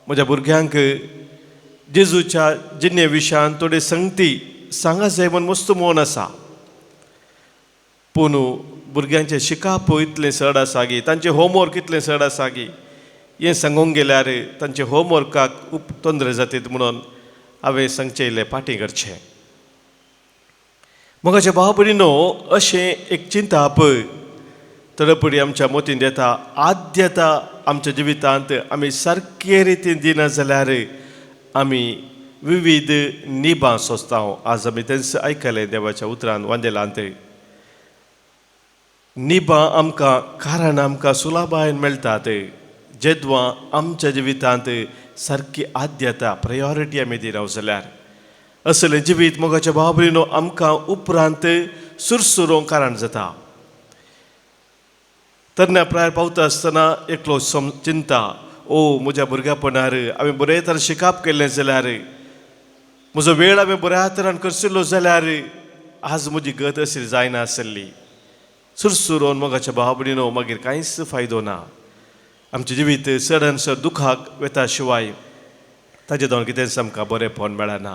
म्हज्या भुरग्यांक जेजूच्या जिणे विशयान थोडी संगती सांगा जाय म्हूण मस्त मन आसा, पूण भुरग्यांचें शिकाप इतलें चड आसा की, तांचें होमवर्क इतलें चड आसा की हें सांगूंक गेल्यार तांचे होमवर्काक उप तोंदरे जातीत म्हणून हांवें सांगचें इल्लें फाटीं करचें. मोगाचे भाव भयणीनो, अशें एक चिंताप थोडे आमच्या मतींत येता. आद्यता आमच्या जिवितांत आमी सारके रितीन दिना जाल्यार आमी विविध निबां सोंसता. आज आमी तेंच आयकलें देवाच्या उतरान वांदेलांत. निबां आमकां कारण आमकां सुलाभायेन मेळटात जेदवां आमच्या जिवितांत सारकी आद्यता प्रायोरिटी आमी दिना जाल्यार. असलें जिवीत मोगाच्या भाव भयणीनो आमकां उपरांत सुरसुरोंक कारण जाता. तरण्या प्रायर पावता आसतना एकलो सम चिंता, ओ म्हज्या भुरग्यापणार हांवें बरे तरेन शिकाप केल्लें जाल्यार, म्हजो वेळ हांवें बऱ्या तरान करशिल्लो जाल्यार आज म्हजी गत अशी जायना आसली. सुरसुरोन मोगाच्या भाव भयणीनो मागीर कांयच फायदो ना. आमचें जिवीत चडान चड दुखाक वेता शिवाय ताजे दोन कितेंच आमकां बरेंपण मेळना.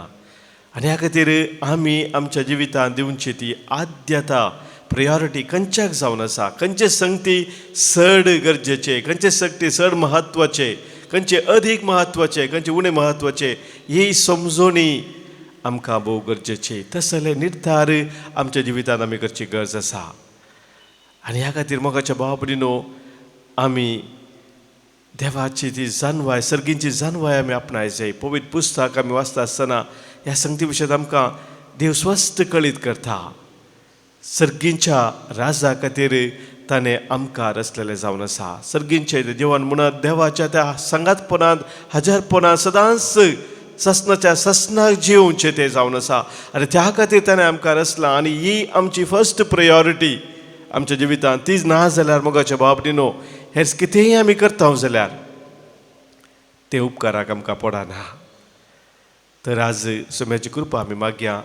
आनी ह्या खातीर आमी आमच्या जिवितांत दिवची ती आद्यता प्रायोरिटी खंयच्याक जावन आसा, खंयचे संगती चड गरजेचे, खंयचे संगती चड म्हत्वाचे, खंयचे अदीक म्हत्वाचे, खंयचे उणें म्हत्वाचे, ही समजोणी आमकां भोव गरजेची. तसले निर्धार आमच्या जिवितांत आमी करची गरज आसा. आनी ह्या खातीर मोगाच्या भाव भयणीनो आमी देवाची ती जानवाय, सर्गींची जानवाय आमी आपणाय जाय. पवित्र पुस्तक आमी वाचता आसतना ह्या संगती विशयात आमकां देव स्वस्थ कळीत करता. सर्गींच्या राजा खातीर ताणें आमकां रचलेलें जावन आसा. सर्गींचे देवान म्हणत देवाच्या त्या सांगातपणांत हजारपणांत सदांच ससनाच्या ससनाक जियोवचें तें जावन आसा. आनी त्या खातीर ताणें आमकां रचलां. आनी ही आमची फर्स्ट प्रायोरिटी आमच्या जिवितांत तीच ना जाल्यार मोगाच्या भाव भयणीनो हेच कितेंय आमी करता जाल्यार तें उपकाराक आमकां पडना. तर आज सोम्याची कृपा आमी मागया,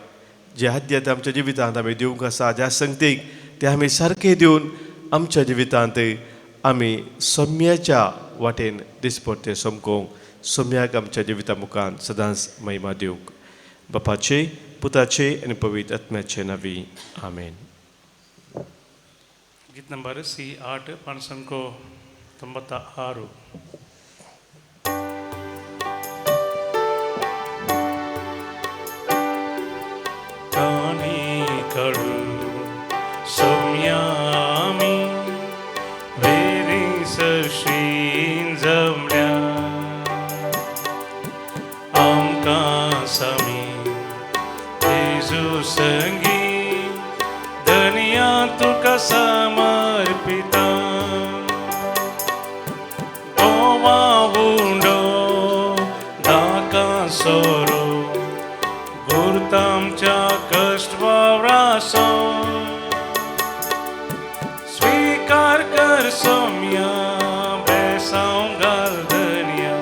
जे आद्यता आमच्या जिवितांत आमी दिवंक आसा ज्या संगतीक ते आमी सारके दिवन आमच्या जिवितांत आमी सोम्याच्या वाटेन दिसपडटे समकोंक सोम्याक आमच्या जिविता मुखान सदांच महिमा दिवंक. बापाचे, पुताचे आनी पवित्र आत्म्याचे नांवी, आमेन. गीत ನಂಬರ್ ಸಿ 8 596. ಕಾಣಿಕಳು ಸೌಮ್ಯಾಮಿ वेरीसशीं जमल्या आमकां सामी जेजू संगी धनया तुका समर्पिता. गोवा उंडो दाका सोरो गुरतामच्या कश्ट वावरासो स्वीकार कर सोम्या बेसांव घाल धनया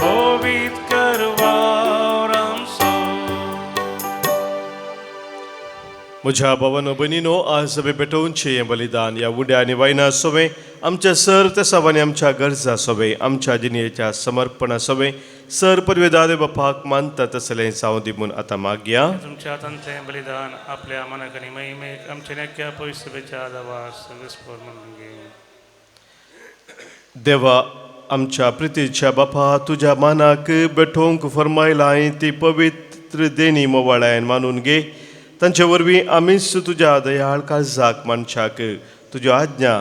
पवित्र कर वावरामसो. म्हज्या भावानो भयणीनो, आज आमी पेटोवचें हें बलिदान ह्या उड्या आनी वायना सोवें आमच्या सर तेसावांनी आमच्या गरजा सोवें आमच्या जिणेच्या समर्पणा सोवें सर पदवेदार बापाक मानता तसलें जावं दी म्हूण आतां मागया. तुमच्या हातांतलें बलिदान आपल्या मनाक आनी महिमेक आमच्या नेक्या पयसुबेच्या आदावास विस्फोर म्हणून घे. देवा आमच्या प्रितीच्या बापा, तुज्या मानाक बेठोवंक फरमायलां ती पवित्र देणी मोवाळ्यान मानून घे. तांचे वरवीं आमीच तुज्या दयाळ काळजाक मानशाक तुज्यो आज्ञा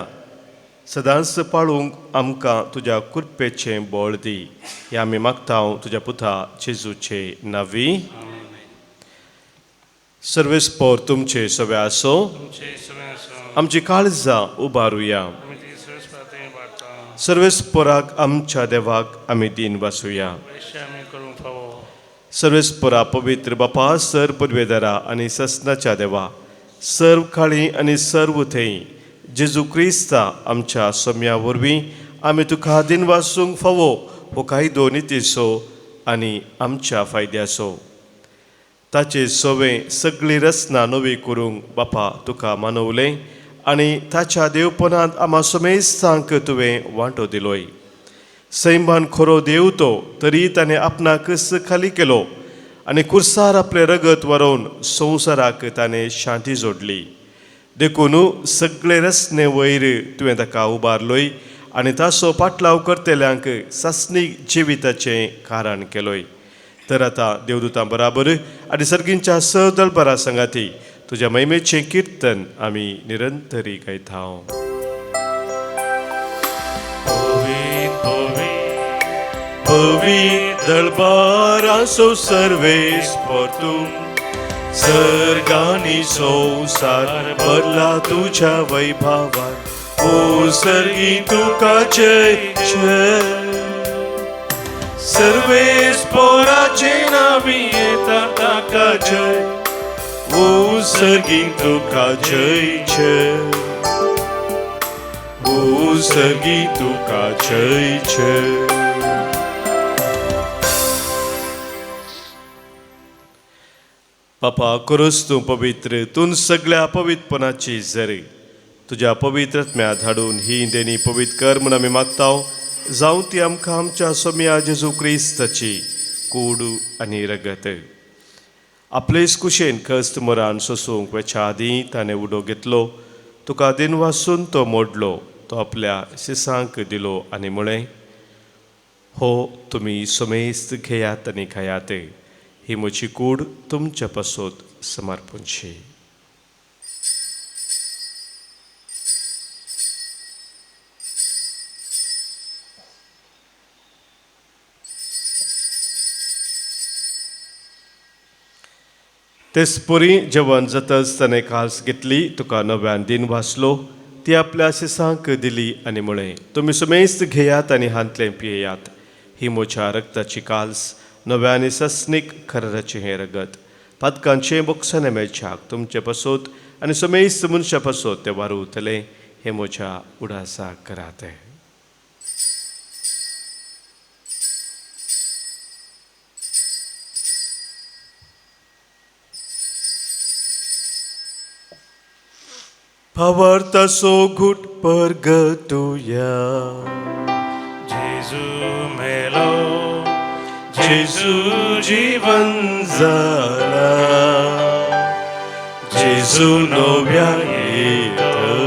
सदांच पाळूंक आमकां तुज्या कृपेचें बळ दी. हें आमी मागता तुज्या पुता जेजूचे नांवी. सर्वेस्पोर तुमचे सगळे आसो. तुमचे सगळें आसूं. आमची काळजां उबारुया. आमी ती सर्वेस्पराथंय वाडटा. सर्वेस्पोराक आमच्या देवाक आमी दीन वासूया. वैश्य आमी करूंक फावो. सर्वेस्परा पवित्र बापा, सर पदवेदारा आनी ससनाच्या देवा, सर्व काळी आनी सर्व थंय जेजू क्रिस्ता आमच्या सम्या वरवीं आमी तुका दीन वासूंक फावो हो कायदो नितीचो आनी आमच्या फायद्याचो. ताचे सवें सगळी रचना नवी करूंक बापा तुका मानवलें आनी ताच्या देवपणांत आमा समेस्तांक तुवें वांटो दिलोय. सैमान खरो देव तो तरी ताणें आपणाकच खाली केलो आनी कुर्सार आपलें रगत वरोवन संवसाराक ताणें शांती जोडली. देखून सगळे रचने वयर तुवें ताका उबारलोय आनी ताचो पाटलाव करतल्यांक सासणीक जिविताचें कारण केलोय. तर आतां देवदूतां बराबर आनी सर्गींच्या स दलबरा सांगाती तुज्या महिमेचें किर्तन आमी निरंतरी गायता. पवीत पवीत पवी दळबारासो सर्वेस्पर तूं, सर्गानी संवसार भरला तुज्या वैभवान. ओ सर्गी तुका जय जय, सर्वेस्पराचे नावी येता ताका जय. ओ सर्गी तुका जय जय, ओ सर्गी तुका जय जय. बापा करूच तूं पवित्र, तूं सगळ्या पवित्रपणाची जरी तुज्या पवित्र आत्म्या धाडून ही देणी पवित्र कर म्हूण आमी मागता. जावं ती आमकां आमच्या सोम्या जेजू क्रिस्ताची कूड आनी रगत. आपलेच कुशेन कस्त मरान सोसूंक वेच्या आदीं ताणें उडो घेतलो, तुका दिन वासून तो मोडलो, तो आपल्या शिसांक दिलो आनी म्हळें, हो तुमी समेस्त घेयात आनी खायात, ही म्हजी कूड तुमच्या पासत समर्पणची. तेचपरी जेवण जातच ताणें कास घेतली, तुका नव्यान दिन वाचलो, ती आपल्या शिसांक दिली आनी म्हळें, तुमी समेस्त घेयात आनी हांतलें पियेयात, ही म्हज्या रक्ताची काल्स, नव्या आनी सस्नीक खराचें हें रगत, पातकांचें बोक्साने मेळच्याक तुमचे पासत आनी समेस्त मनशा पासत तें वारुतलें, हें म्हज्या उडासाक करात. भावार्थाचो घूट परगटुया. जेजू मेलो, जेजू जीवन जाला, जेजू नव्या येतलो.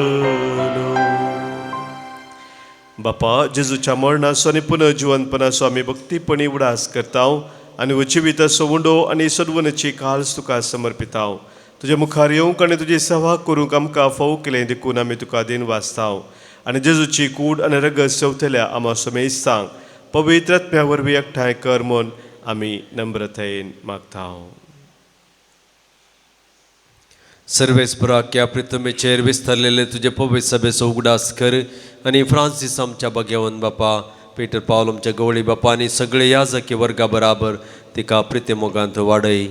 बापा, जेजूच्या मरणाचो आनी पुनर्जिवनपणाचो आमी भक्तीपणी उडास करता आनी जिविताचो उंडो आनी सद्वनाची काल्स तुका समर्पिता. तुज्या मुखार येवंक आनी तुजी सेवा करूंक आमकां फावो केलें देखून आमी तुका दिन वाचता आनी जेजूची कूड आनी रगत सेवतल्या आमा समेस्तांक पवित्र आत्म्या वरवीं एकठांय कर म्हूण आमी नम्रतायेन मागता. सर्वेस्पराक ह्या प्रितमेचेर विस्तारलेले तुजे पवित्र सभेचो उगडास कर आनी फ्रांसीस आमच्या भगेवन बापा, पीटर पावल आमच्या गवळी बापा आनी सगळे याजकी वर्गा बराबर तिका प्रिती मोगांत वाडय.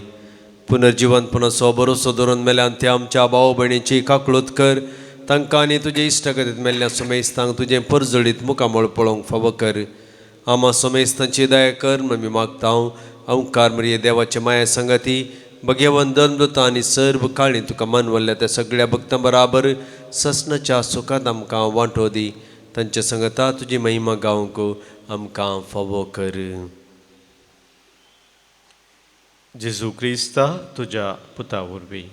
पुनर्जिवनपणाचो भरोसो धरून मेल्यान त्या आमच्या भाव भयणीची काकळूत कर, तांकां आनी तुजे इश्टागतींत मेल्ल्या समेस्तांक तुजें परजळीत मुखामळ पळोवंक फावो कर. आमा समेस्तांची दया कर म्हूण आमी मागता. अंकार मरिये देवाचे माया संगती भगेवन दंदता आनी सर्व काळी तुका मानवल्ल्या त्या सगळ्या भक्तां बराबर ससनाच्या सुखांत आमकां वांटो दी. तांच्या संगता तुजी महिमा गावंक आमकां फावो कर. जेजू क्रिस्ता तुज्या पुता वरवीं.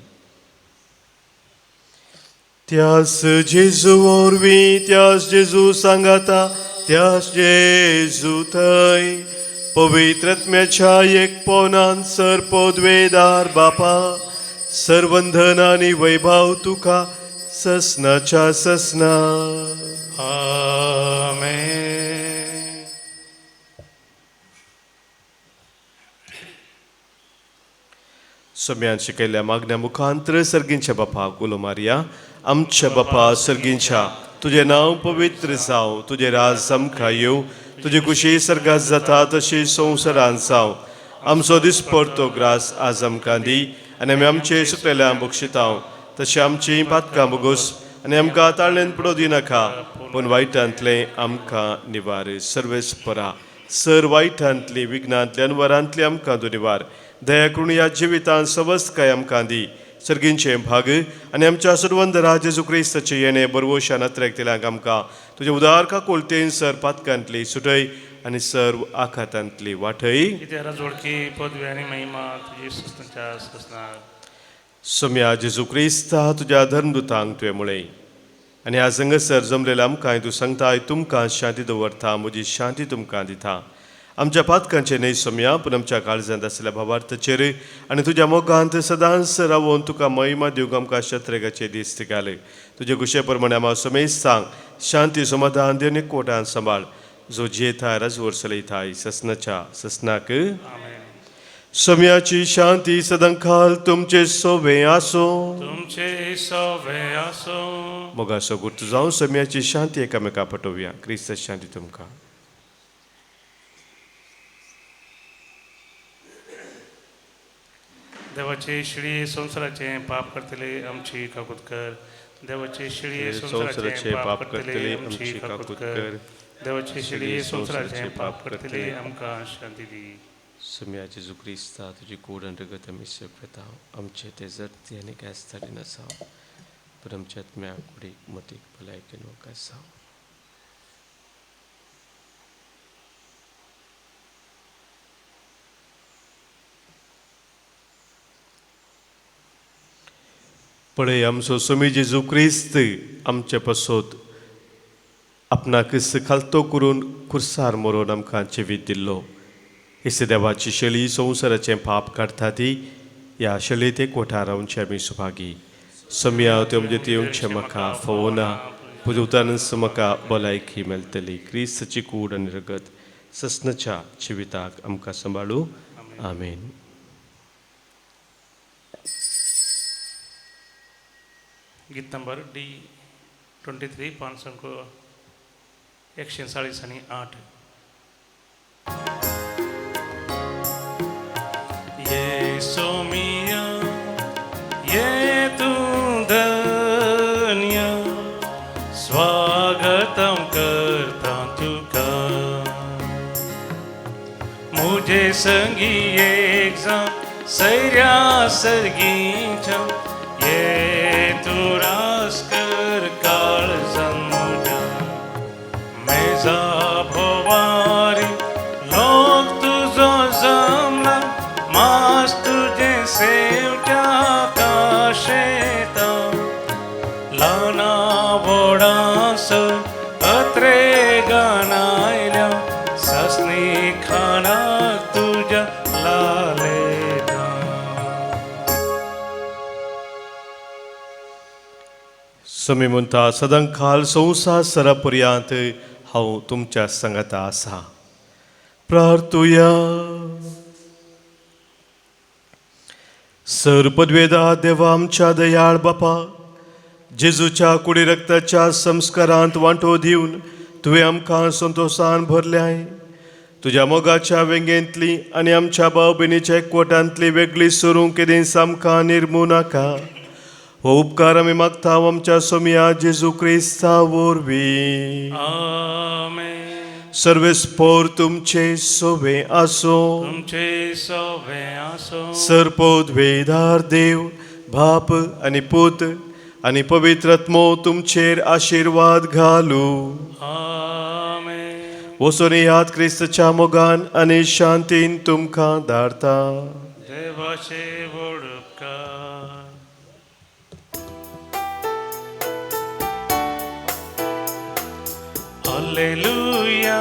त्यास जेजू वरवीं, त्यास जेजू सांगाता, त्यास जेजू थंय पवित्र आत्म्याच्या एकपणान सर पदवेदार बापा, सर्वंधन आनी वैभव तुका ससनाच्या ससना. आमेन. सोम्यान शिकयल्ल्या मागण्या मुखांत्र सर्गींच्या बापाक उलो मारया. आमच्या बापा सर्गींच्या, तुजें नांव पवित्र जावं, तुजें राज आमकां येवं, तुजी खुशी सर्गात जाता तशी संवसारांत जावं. आमचो दिसपडतो ग्रास आज आमकां दी आनी आमी आमचे सुकलेल्या बक्षितांव तशें आमची पातकां बोगोस आनी आमकां ताळ्यान पडो दिनाका, पूण वायटांतलें आमकां निवार. सर्वेस्परा सर वायटांतली विघ्नांतली अनवरांतली आमकां तूं निवार. दया करून ह्या जिवितांत सवस्तकाय आमकां दी. सर्गींचें भाग आनी आमच्या सर्वंद जेजू क्रिस्ताचें येणें बरवशान अत्रेकतल्यांक आमकां तुज्या उदार काकुळतेन सर पातकांतली सुटय आनी सर्व आखातांतली वाटय. कित्याक राजवडकी पदवी आनी महिमा तुजी ससनाच्या ससनाक. सोम्या जेजू क्रिस्ता, तुज्या धर्मदुतांक तुवें म्हळें आनी ह्या संगसर जमलेल्या आमकां तूं सांगताय, तुमकां शांती दवरता, म्हजी शांती तुमकां दिता. आमच्या पातकांचेर न्हय सोम्या, पूण आमच्या काळजांत आशिल्ल्या भावार्थाचेर आनी तुज्या मोगांत सदांच रावोन तुका महिमा दिवंक आमकां शत्रेगाचे दीस घाले. तुजे खुशे प्रमाणे आमा समेज सांग शांती समाधान दिवन एकवटान सांबाळ, जो जियेता राजवर चलयताय ससनाच्या ससनाक. आमेन. सोम्याची शांती सदांकाल तुमचे सोवे आसूं. तुमचे सवे आसूं. मोगाचो गुर्त जावन सोम्याची शांती एकामेका पटोवया. क्रिस्त शांती तुमकां. देवाचे शिळये संवसाराचें पाप करतले आमची काकूत कर. देवाचे शिळये संवसाराचें पाप करतले आमची काकूत कर. देवाचे शिळये संवसाराचें पाप करतले आमकां शांती दी. सोम्या जेजू क्रिस्ता, तुजी कूड आनी रगत आमी सेवता, आमचे ते जर्ती आनी गॅस नासाव, पूण आमच्या आत्म्या कुडीक मतीक भलायकेन वकासांव. पळय आमचो सोमी जेजू क्रिस्त आमचे पासत आपणाक खालतो करून खुर्सार मरोन आमकां जिवीत दिल्लो. इस देवाची शैली संवसाराचें पाप काडटा ती ह्या शैलीत एकवटार रावचे आमी सुभागी. सोम्या त्यो म्हणजे ती येवचें म्हाका फोवना, पूण उतानच म्हाका भलायकी मेळटली. क्रिस्ताची कूड आनी रगत ससनाच्या जिविताक आमकां सांबाळू. आमेन. गीत नंबर डी 23, 5 140 आणि 8. ये सोमिया ये तू धन्य, स्वागतम करता तुका. मुझे संगी एक जा सैर्या सर्गीच्या, ये तू रास कर काळजान म्हज्या. मेजा भोवारी लोक तुजो जमला, मास तुजें सेवच्या काशेता. ल्हाना व्हडासर अत्रे गाणायल्या, ससनी खाणाक तुज्या लालेता. समी म्हणटा सदांकाल संवसार सरा पर्यंत हांव तुमच्या सांगाता आसा. प्रार्थुया. सर पदवेदा देवा आमच्या दयाळ बापा, जेजूच्या कुडी रक्ताच्या संस्कारांत वांटो दिवन तुवें आमकां संतोशान भरल्याय. तुज्या मोगाच्या वेंगेंतली आनी आमच्या भाव भयणीच्या एकवटांतली वेगळी सरूंक केदींच आमकां निर्मू नाका. हो उपकार आमी मागता आमच्या सोमया जेजू क्रिस्ता वरवीं. आमेन. सर्वेस्पोर तुमचे सोवे आसूं. तुमचे सवे आसूं. सर्पोद्वेदार देव बाप आनी पूत आनी पवित्र आत्मो तुमचेर आशिर्वाद घालू. आमेन. वचून याद क्रिस्तच्या मोगान आनी शांतीन तुमकां धाडता. देवाचे व्हड उपकार. Alleluia,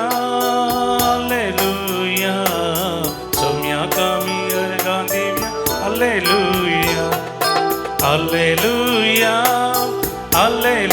Alleluia, सोम्याक आमी अर्गां दिवया. Alleluia, Alleluia, Alleluia.